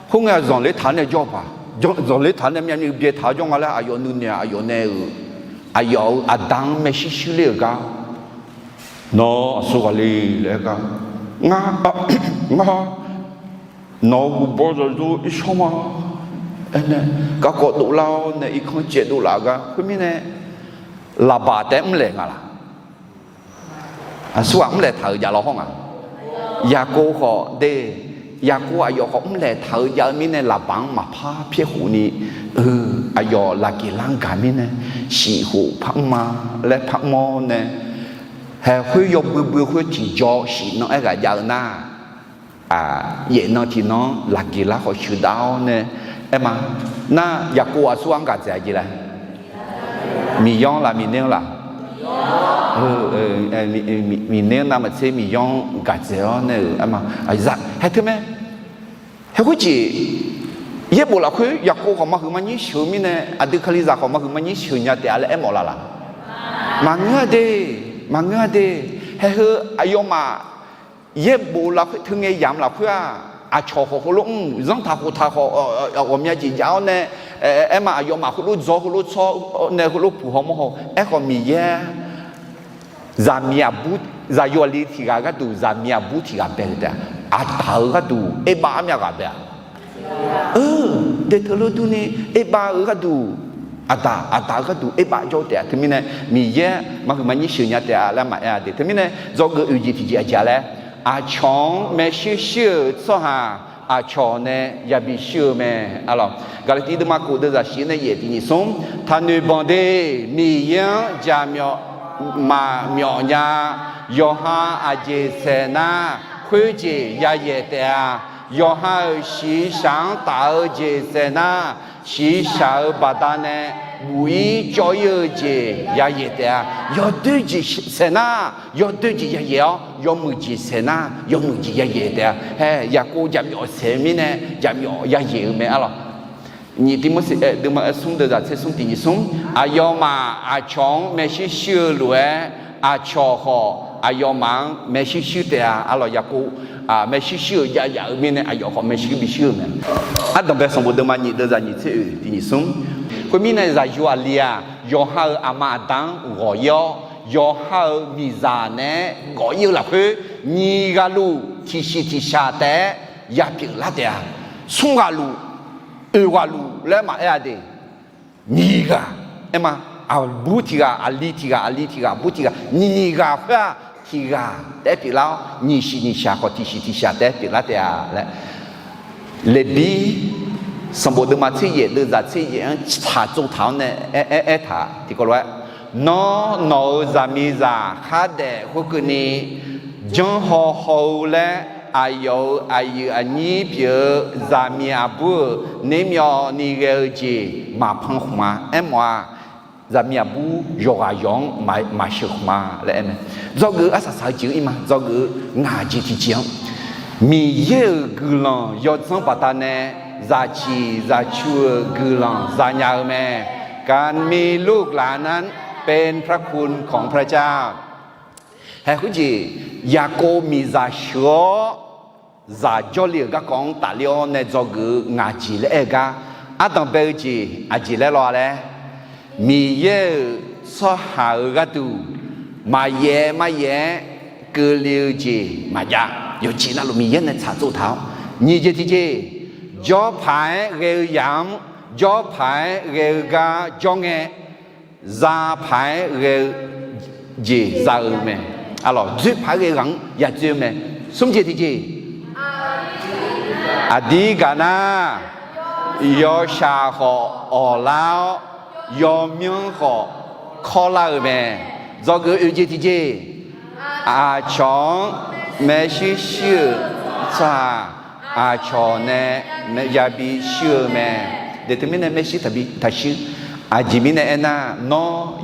Khoerngae, zanqler taq-anr nae jawr paq, zanqler taq-anr nae myavnuiv byaetaq-awr jawr nga laer aqyawf nuinoeq-aq, aqyawf nae-euq, aqyawf-euq aqda-anr maershuir shuir ler-euq gar, Nawr aqsur ghaq le laer aer gar, Ngar, ngar, nawq-euq guqbawr zawqzor irshawr ma. Aernae, garkawv dovlar-awr nae irkanr caev dovlaf-eu gar. Khoermirnae, Laqbaq taef-aer mrlaeq nga laq. Aqsur ghaq mrlaeq taq-euq jav lawr hawr nga. Yaqkov khawf de, Yaqkov aqyawf khawf mrlaeq taq-eu jav-eu mirnae, Laqbaq-anr maqpar pyaer khofni, eu, aqyawf Laqgeqlar-anr gaq mirnae, shif khof parmr ma laer parmr-awr nae, haeq khoer yawbui bui khoer tiqjaw shif nan-aer ghaq jav-eu nar, yaef nan tiqnan-anr Laqgeqlar khawf sheuqdav-awr nae aer ma. Nar, Yaqkov aqsur ghaq-anr gaq dzaeq-a jeq laer, Miqyaer-anr laf Miqner-anr laf? Miqner-anr navmaqtser Miqyaer-anr gaq dzaeq-awr nae-euq aer ma. Haeq teu mae. Haeq khoerjeq, yaerbof lafkhoer Yaqkov khawf maqhuiq maqnyir sheuq-eu mirnae, aqdui Kalizaq khawf maqhuiq maqnyir sheuq nya taef-a laer aermawf laf laf? Maqngeur-a de, maqngeur-a de. Haeq heu aqyawfmaf yaerbof lafkhoer, teungae yamq lafkhoer-aq, aqcawq khawf heulof mr, zanrtaq khoftaq khawf ghawqmya jeq jav-awr nae, aer ma, aqyawfmaf heulof dzawr heulof tsawr nae heulof puq haw mawr haw. Aerkhawf Miqyaer zaqmiq aqbur, zaqyo aqli tiq ghaq gharduq zaqmiq aqbur tiq ghaq bae-eu taef-a. Aqtaq-euq gharduq erbav armyav ghaq bae-a. Eu, daeqteu lor durni erbav-eu gharduq, aqdaq, aqdaq-eu gharduq erbav jawr-eu taef-a. Teumirnae Miqyaer maqhuiq maqnyir sheuq nya taef-a laer maqaer-a de. Teumirnae dzawgeuf oeq jeq tiqjeq aqjeq-a laer, aqcawq-anr maershuir shuir-euq tsawrhaq aqcawq nae yabi shuir-eu mae. Gaqlaqtiv deuvma kof deuvzaq shif nae yaef tiq nyiq smr, taqnoeq banq de. Miqyaer-anr jaqmyawf maqmyawf nya. Yawqha aqjeq saeq nar, khoerjeq yayaeq taef-a. Yawqha-euq shiqshaq-anr taf-eu jeq saeq nar, shiqshaq-euq baqdanae buq-ir cawv-ir-eu jeq yayaeq taef-a. Yawdoer jeq saeq nar, yawdoer jeq yayaeq-awr, yawmuiq jeq saeq nar, yawmuiq jeq yayaeq taef-a. Hae, Yaqkov jaqmyawf saeq-eu mirnae jaqmyawf yayaeq-eu mae arlawq. Nyiq Tiqmorseq deuvma smr deuvzaq tser smr tiq nyiq smr, aqyawfmaf aqcawq-anr maershuir shuir-eu lof-aer, aqcawq khawf aqyawfmaf-anr maershuir shuir taef-a. Arlawq Yaqkov maershuir shuir-euq jav yaf-eu mirnae aqyawf khawf maershuir bi shuir-eu mae. Ardanqbae sanqbof deuvma nyiq deuvzaq nyiq tser oeq tiq nyiq smr, khoermirnae zaqyo aqli-aq, yawqha-euq aqma aqda-anr ghawq-ir-awr, yawqha-euq miqzaq naeq-aer ghawq-ir-eu lafkhoer, nyiq ghaq luf tiqshiq tiqshaq taef-aer yapyeuf lar taef-a. Smr ghaq luf, oeq ghaq luf laer maqaer-a de. Nyiq ghaq, aer ma, aqbur tiq ghaq, aqli tiq ghaq, aqli tiq ghaq, aqbur tiq ghaq, nyiq ghaq khoer-aq, tiq ghaq taef-aer pyeuflar-awr, nyiq shiq nyiq shaq khawf tiqshiq tiqshaq taef-aer pyeuflar taef-a laer. Leqbir sanqbof deuvma tser yaef deuvzaq tser yaef-anr tsaq tsov taq-awr nae aer, aer, aertaq tiqkawv lof-aer, Nawr, nawq-euq zaqmiqzaq khardaef khoerkeuvni janrhaw haw-eu laer aqyawf-euq aqyuif aqnyir pyeuf-eu zaqmiq aqbur-euq nermyawvni ghae-eu jeq maqpan khmq-a. Aermawf-aq, zaqmiq aqbur yawqghaq yawq-anr maqsheuq khmq-a laer aer mae. Dzawgeuf arsaq saq-eu jeq-anr ir ma, dzawgeuf-eu ngaq jeq tiqjeq-anr, Miqyaer-euq guiqlanq yawdzanr baqdanae zaqciq zaqcu-euq guiqlanq zanya-eu mae. การมีลูกหลานนั้นเป็นพระคุณของพระเจ้า Hae khoerjeq, Yaqkov miqzaq sheuq-awr zaq jawrle-euq garkawv-anr tafler-awr nae dzawgeuf-eu ngaq jeq laer aer-eu gar, ardanqbae-eu jeq aqjeq laer law-a laer, Miqyaer-euq tsawrhaq-euq gharduq Maqyaef maryaef-aer keuvle-eu jeq maqjav. Yawqjeq navluf Miqyaer nae tsaqtsov taq-awr, nyiq jeq tiqjeq, jawrpaq-aer ghae-eu yamq-anr jawrpaq-aer ghae-eu gar jawr ngae, zapaq-aer ghae-eu jeq za-eu mae. Arlawq, dzoerpaq-aer ghae ghaq-anr yadzoer-eu mae. Smr jeq tiqjeq, aqdir gaq nar, yawshaq khawf awqlar-awr, yawmyanr khawf kawrlar-eu mae. Dzawgeuf oeq jeq tiqjeq, aqcawq-anr maershuir shuir-euq tsaq-aq, aqcawq nae yabi shuir-eu mae. Deuq teumirnae maershuir taqbi taqshuir. Aqjeq mirnae aernar, nawr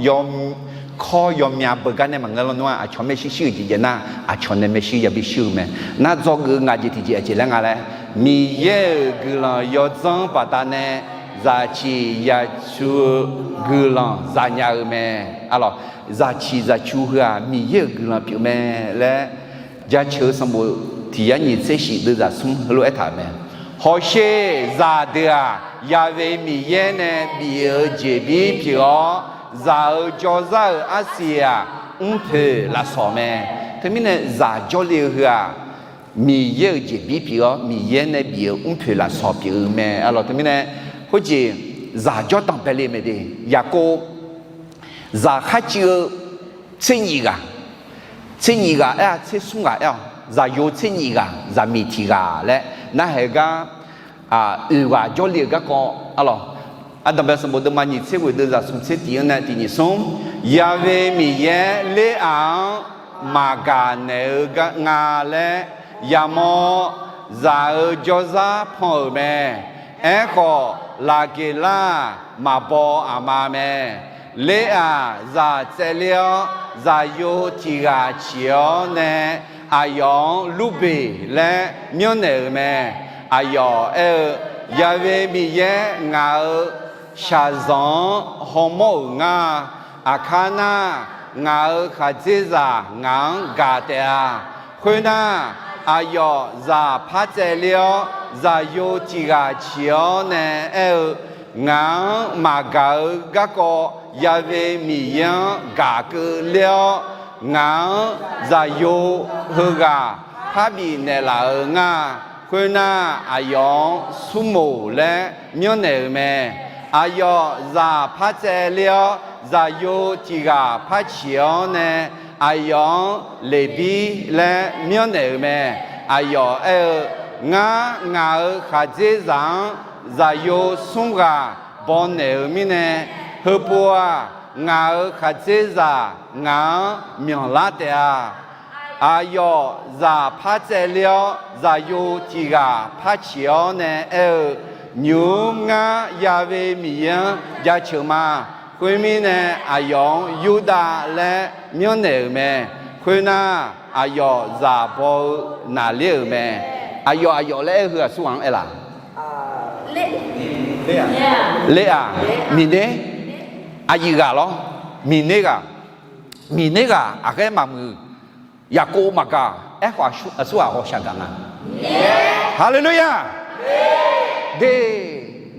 kawr yawmyav beugar nae maqngeur lawnmr-aq, aqcawq maershuir shuir-euq jeq jav nar, aqcawq nae maershuir yabi shuir-eu mae. Nar dzawgeuf ngaq jeq tiqjeq aqjeq laer nga laer, Miqyaer-euq guiqlanq yawdzanr baqdanae zaqciq zaqcu-eu guiqlanq zanya-eu mae. Arlawq, zaqciq zaqcu heu-aq Miqyaer-euq guiqlanq pyeuf mae laer, Jaceuq-eu sanqbof tiq yar nyiq tser shif deuvzaq smr heulof-aer taq-euq mae. Hawsher zaqdeuq-aq, Yaqve Miqyaer nae bif-eu jeqbir pyeuf-awr, zaq-eu jawrzar-euq arsiq-aq, mrpoeq lafsawq mae. Teumirnae zaq jawrle-eu heu-aq, Miqyaer-euq jeqbir pyeuf-awr, Miqyaer nae bif-eu mrpoeq lafsawq pyeuf-eu mae. Arlawq, teumirnae khoerjeq zaq jawrdanq baele mae de. Yaqkov zaq kharcuiv-eu tser nyif ghaq, tser nyif ghaq aer-a, tser smr ghaq aer-awq. Zaqyo tser nyif ghaq, zaqmiq tiq ghaq laer narhaq-eu gar, oeq ghaq jawrle-euq garkawv arlawq. Ardanqbae sanqbof deuvma nyiq tser ghoeq deuvzaq smq tser tiq-anr nae tiq nyiq smr, Yaqve Miqyaer Ler-aq-anr maqgaq naeq-eu nga laer yamawr-awr, zaq-eu jawrzar pan-euq mae. Aerkhawf, Laqgeqlar-aq, maqbaw aqma mae. Ler-aq, zaq tsaevler-awr, zaqyo tiq ghaq ciq-awr nae aqyawf-anr Lurbeq laer myanrnaeq-euq mae. Aqyawf aer-eu, Yaqve Miqyaer ngaq-euq shaqzanq-anr hawmawr-euq nga. Aqkar nar, ngaq-euq khaqdzerzaq ngaq-anr gaq taef-a. Khoernar, aqyawf zaq par tsaevler-awr, zaqyo tiq ghaq ciq-awr nae aer-eu, Ngaq-anr maqgaq-eu garkawv Yaqve Miqyaer-anr gaq keuvler-awr, ngaq-anr zaqyo heughaq parbif naeqlaf-euq nga. Khoernar, aqyawf-anr Smrmoq laer myanrnaeq-euq mae. Aqyawf zaq par tsaevler-awr, zaqyo tiq ghaq par ciq-awr nae aqyawf-anr Leqbir laer myanrnaeq-euq mae. Aqyawf aer-eu, Ngar, ngaq-euq khaqdzerzaq-anr zaqyo smr ghaq bawnaeq-euq mirnae, heupov-aq, ngaq-euq khaqdzerzaq ngaq-anr myanqlar taef-a. Aqyawf zaq par tsaevler-awr, zaqyo tiq ghaq par ciq-awr nae aer-eu, Nymq-mr ngar Yaqve Miqyaer-anr jaceuq ma. Khoermirnae, aqyawf-anr Yurdav laer myanrnaeq-euq mae. Khoernar, aqyawf zaq baw-eu naqler-euq mae. Aqyawf, aqyawf laer aer-eu heu aqsur ghaq-anr aer laf? Ler-aq, Miqner, aqyuif ghaq lawr. Miqner ghaq, Miqner ghaq aqghaer maqmuiq. Yaqkov maqgaq. Aerkhawf, aqsur ghaq ghawqshaq gaq nga. Haleluya! De,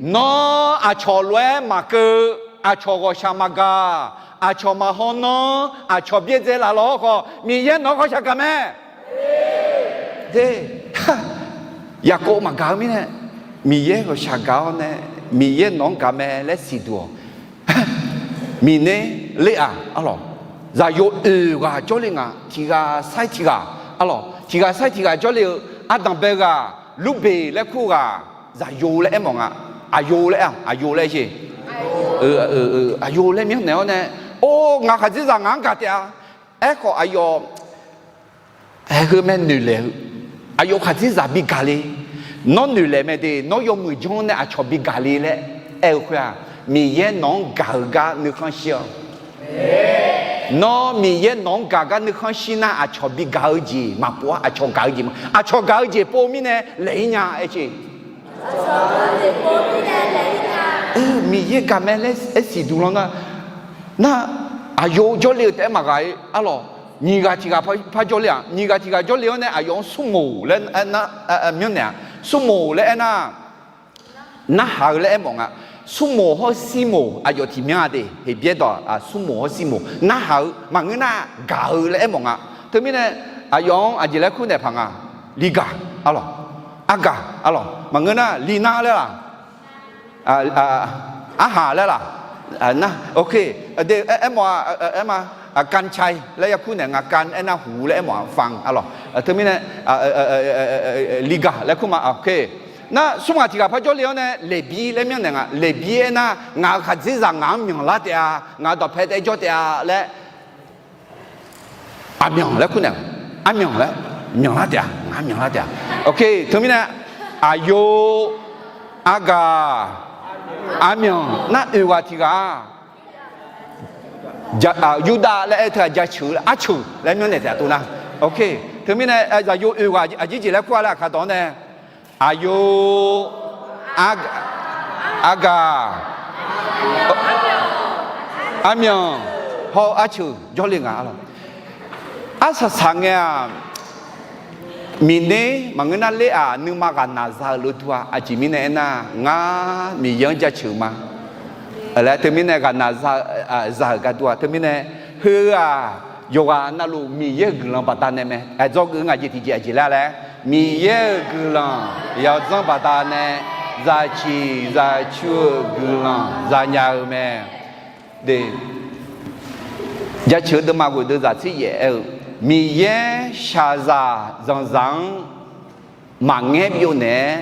nawr aqcawq lof-aer maqkeuv, aqcawq ghawqshaq maqgaq, aqcawq maqhaw nawr, aqcawq byaerdzae laf lawq khawf, Miqyaer nawq-anr ghawqshaq gaq mae. De, Yaqkov maqgaq-eu mirnae, Miqyaer ghawqshaq gaq-awr nae, Miqyaer nawq-anr gaq mae laer siqduq-awq. Miqner, Ler-aq, arlawq, zaqyo oeq ghaq jawrle nga. Tiq ghaq sair tiq ghaq, arlawq, tiq ghaq sair tiq ghaq jawrle-eu, ardanqbae ghaq, Lurbeq laer kur ghaq, zaqyo laer aermawf nga. Aqyo laer aer-aq, aqyo laer aer-eu, aqyo laer myanrnaeq-awr nae, Or, ngaq khaqdzerzaq ngaq-anr gaq taef-a. Aerkhawf, aqyawf Aer, heu mae noeqlaeq-eu, aqyawf khaqdzerzaq bi gaq le. Nawr noeqlaeq mae de, nawr yawmuiq janr nae aqcawq bi gaq le laer aer-eu khoer-aq, Miqyaer nawq-anr gaq-eu gar nuikhanr shir-awq. Nawr Miqyaer nawq-anr gaq gar nuikhanr shir nar, aqcawq bi gaq-eu jeq maqpov-ar. Aqcawq gaq-eu jeq ma, aqcawq gaq-eu jeq pov mirnae laeq-ir nya aer ce. Miqyaer gaq mae laer aer siqduq lanr nar, nar, aqyawf jawrle-eu taef-aer maqgaq-ir arlawq. Nyiq ghaq tiq ghaq par jawrle-aq, nyiq ghaq tiq ghaq jawrle-awr nae aqyawf-anr smrmoq laer myanrnaeq-aq, smrmoq laer aernar, narhaq-eu laer aermawf nga. Smrmoq hawr sirmoq aqyawf tiqmyan-a de. Heqbyaer dawq-aq smrmoq hawr sirmoq narhaq-eu maqngeur nar gaq-eu laer aermawf nga. Teumirnae aqyawf-anr aqjeq laer kur naeq paq nga. Ligaq arlawq, argaq arlawq, maqngeur nar linar laer laq, arhaq laer laq, nar, ok, de, aermawf-a, aerma, kancae laer ya kur naeq nga, kan aernar huq laer aermawf-a, fan arlawq. Teumirnae ligaq laer kur ma, ok. Nar smr ghaq tiq ghaq par jawrle-awr nae Leqbir laer myanrnaeq nga. Leqbir aernar ngaq-euq khaqdzerzaq ngaq-anr myanq lar taef-a, ngaq-euq dawqpae taef-aer jawr taef-a laer, aqmyanq laer kur naeq, armyanq laer myanq lar taef-a, ngaq-anr myanq lar taef-a. Ok, teumirnae aqyawf, argaq, armyanq nar oeq ghaq tiq ghaq-a, Yurdav laer aer teu-aq jaceuq-eu arceuq laer myanrnaeq taef-a tov nar. Ok, teumirnae zaqyo oeq ghaq aqjeq jeq laer kur-a laer aqkar dawq-anr nae, aqyawf, argaq, armyanq hawr-eu arceuq jawrle nga arlawq. Arsaq saq ngae-aq, Miqner maqngeur nar ler-aq nuima ghaqnaq za-euq lof dur-a. Aqjeq mirnae aernar, ngar Miqyaer-anr jaceuq ma laer teumirnae ghaqnaq za-euq gar dur-a. Teumirnae heu-aq yawqghaq navluf Miqyaer-euq guiqlanq baqdanae mae. Aqdzawgeuf ngaq jeq tiqjeq aqjeq laer laer, Miqyaer-euq guiqlanq yawdzanr baqdanae, zaqciq zaqcu-euq guiqlanq zanya-eu mae. Jaceuq-eu deuvma ghoeq deuvzaq tser yaef aer-eu, Miqyaer shaqzaq zanqzaq-anr maqngaer byov naeq-aer,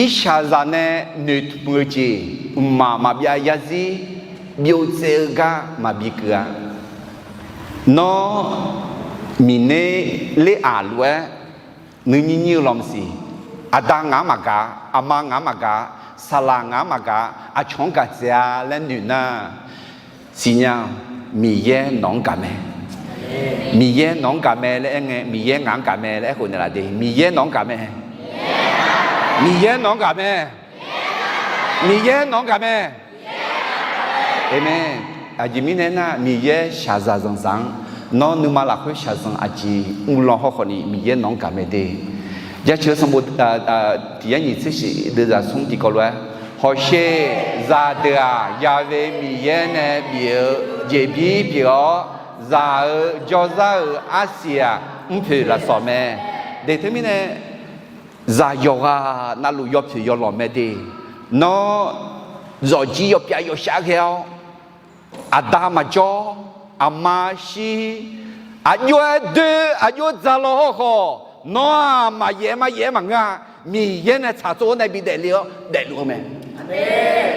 irshaqzaq nae noeqtmq-eu jeq mqmaq maqbyav yarzir byov tsaev-eu gar maqbi keuv-a. Nawr Miqner ler-aq lof-aer nuinyir nyir-eu lawmsiq, aqda ngaq-anr maqgaq, aqma ngaq-anr maqgaq, saqlaq ngaq-anr maqgaq, aqcawq-anr gaq tsaev-a laer noeq nar, siqnya, Miqyaer nawq-anr gaq mae. Miqyaer nawq-anr gaq mae laer aer ngae, Miqyaer ngaq-anr gaq mae laer aerkhof naeqlaf de. Miqyaer nawq-anr gaq mae. Miqyaer nawq-anr gaq mae. Miqyaer nawq-anr gaq mae. Aqmeq. Aqjeq mirnae aernar, Miqyaer shaqzaq zanqzaq-anr, nawr nuima lafkhoer shaqzanq aqjeq uvlanr hawkhawf ni Miqyaer nawq-anr gaq mae de. Jaceuq-eu sanqbof tiq yar nyiq tser shif deuvzaq smr tiqkawv lof-aer, hawsher, zaqdeuq-aq yav ve Miqyaer nae bif-eu jeqbir pyeuf-awr, zaq-eu jawrzar-euq arsiq-aq mrpoeq lafsawq mae. De teumirnae zaq yawqghaq navluf yawpoeq yawlawq mae de. Nawr zawqjir yawpyav yawshav ghae-awr, aqda maqjawr, aqma shir, aqjox-aer doer, aqjox dzaq law hawkhawf, nawr-aq maqyaef-aer maryaef-aer maqngeur-a. Miqyaer nae tsaqtsov-awr nae bi daefle-awr daefluf-eu mae.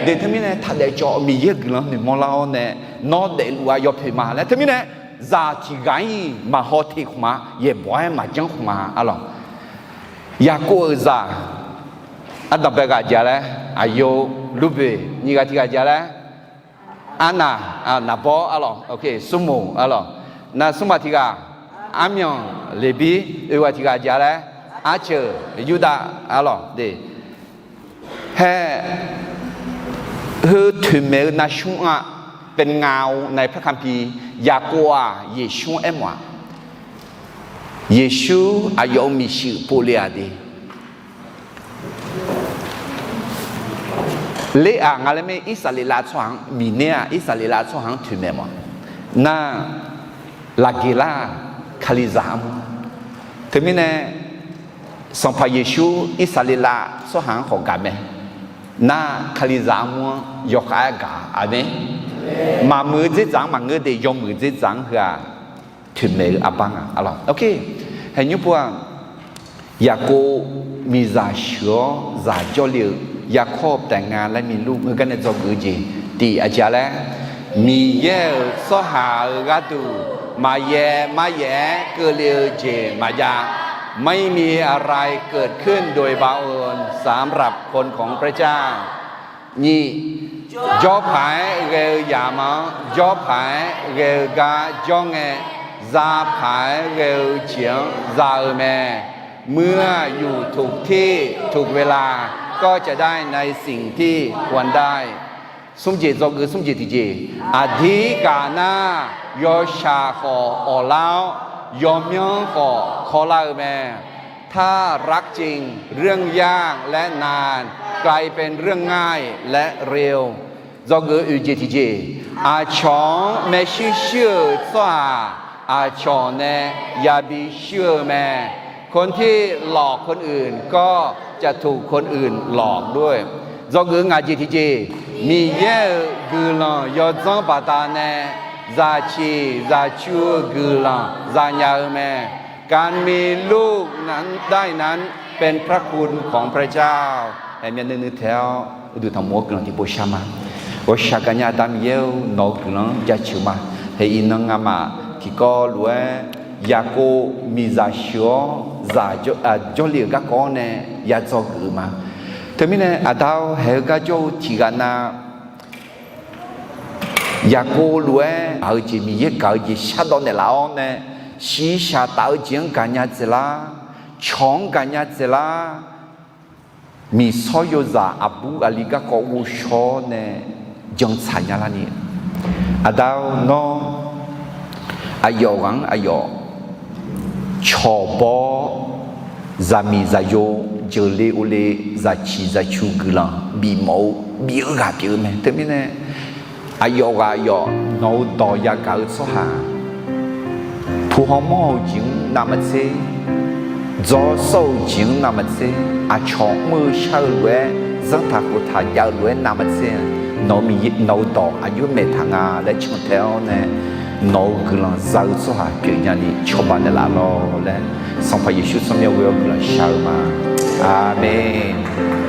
De teumirnae taqdaef cawv Miqyaer guiqlanq noeqmawr lar-awr nae, nawr daefluf-a yawpoeq ma laer teumirnae, zaq tiq ghaq-ir maqhaw teq khmq-a, yaeqbawq-aer maqjanr khmq-a arlawq. Yaqkov-euq zaq ardanqbae ghaq ja laer, aqyawf, Lurboeq, nyiq ghaq tiq ghaq ja laer, arnaq, naqbawr arlawq, smrmoq arlawq, naq smrmaq tiq ghaq, armyanq, Leqbir, oeq ghaq tiq ghaq ja laer, arceuq, Yurdav arlawq de. Hae, heu toeqmaeq-eu navsmr-aq, เป็นเงาในพระคัมภีร์ Yaqkov-aq Yeqsur-anr aermawf-a. Yeqsur aqyawf-euq miqshuif povle-aq de. Ler-aq nga laer mae, Irsaqleqlav tsawrhaq-anr, Miqner-aq Irsaqleqlav tsawrhaq-anr toeqmaeq mawf-a. Nar, laqgeq lar-aq, Kalizaq armur. Teumirnae, Sanqpaq Yeqsur Irsaqleqlav tsawrhaq-anr khawf gaq mae. Nar, Kalizaq armur-anr yawkhav-aer gaq-a. Aqmeq. Maqmuiq-eu dzerdzaq-anr maqngeur de, yawmuiq dzerdzaq-anr heu-aq, toeqmaeq-eu arbar nga arlawq. Ok, haeqnymr pov-aq, Yaqkov miqzaq sheuq-awr zaq jawrle-eu, Yaqkov taef nga laer milur heugar nae dzawgeuf-eu jeq tiq aqjeq laer, Miqyaer-euq tsawrhaq-euq gharduq maqyaer maryaef-aer keuvle-eu jeq maqjav. ไม่มีอะไรเกิดขึ้นโดยบังเอิญสำหรับคนของพระเจ้า Nyiq, jawrpaq-aer ghae-eu yamq-anr jawrpaq-aer ghae-eu gar jawr ngae, zapaq-aer ghae-eu jeq-anr za-eu mae. เมื่ออยู่ถูกที่ถูกเวลา ก็จะได้ในสิ่งที่ควรได้ Smr jeq dzawgeuf smr jeq tiqjeq. Aqdirgaq nar, yawshaq khawf awqlar-awr, yawmyanr khawf kawrlar-eu mae. ถ้ารักจริง เรื่องยากและนาน กลายเป็นเรื่องง่ายและเร็ว Dzawgeuf oeq jeq tiqjeq, aqcawq-anr maershuir shuir-euq tsawrhaq aqcawq nae yabi shuir-eu mae. คนที่หลอกคนอื่นก็จะถูกคนอื่นหลอกด้วย Dzawgeuf ngaq jeq tiqjeq, Miqyaer-euq guiqlanq yawdzanr baqdanae zaqciq zaqcu-eu guiqlanq zanya-eu mae. การมีลูกนั้นได้นั้นเป็นพระคุณของพระเจ้า Haeq myavnuiv nuiv taeq-awr uqduq tanqmoq-awr guiqlanq tiqpov shar ma. Ghawqshaq gaqnya Aqda Miqyaer-or, nawq-euq guiqlanq-anr jaceuq ma. Haeq iqnan ngamaf tiqkawv lof-aer Yaqkov miqzaq sheuq-awr zaq jawrle-euq garkawv-anr nae ya dzawgeuf-eu ma. Teumirnae Aqda-or, haeq-eu gar jawr-eu tiqghaq nav Yaqkov lof-aer gaq-eu jeq, Miqyaer gaq-eu jeq shardawv naeqlaf-awr nae, shiqshaq taf-eu jeq-anr gaqnya dzaeqlar, cawq-anr gaqnya dzaeqlar, miqsawr yawzaq aqbur aqli garkawv ghovshaw-awr nae jantsaq nya larni, Aqda-or, nawr aqyawf ghaq-anr aqyawf cawq baw-awr, zaqmiq zaqyo, jeuqle ovle, zaqciq zaqcu guiqlanq bifmawf-eu bif-eu ghaq pyeuf-eu mae. Teumirnae aqyawf ghaq aqyawf nawq-euq dawq yagaq-eu tsawrhaq, pu hawmawr-eu jeq-anr navmaqtser, dzaw sawr-eu jeq-anr navmaqtser, aqcawq mr-eu shar-eu lof-aer, zanrtaq khoftaq jav-eu lof-aer navmaqtser, nawq-eu dawq aqjox maeqtaq nga laer cantae-awr nae, nawq-euq guiqlanq za-eu tsawrhaq pyeufnya ni cawba naeqlaf lawr laer, Sanqpaq Yeqsur tsawrmyanr ghoe-awr guiqlanq shaq-eu ma. Aqmeq.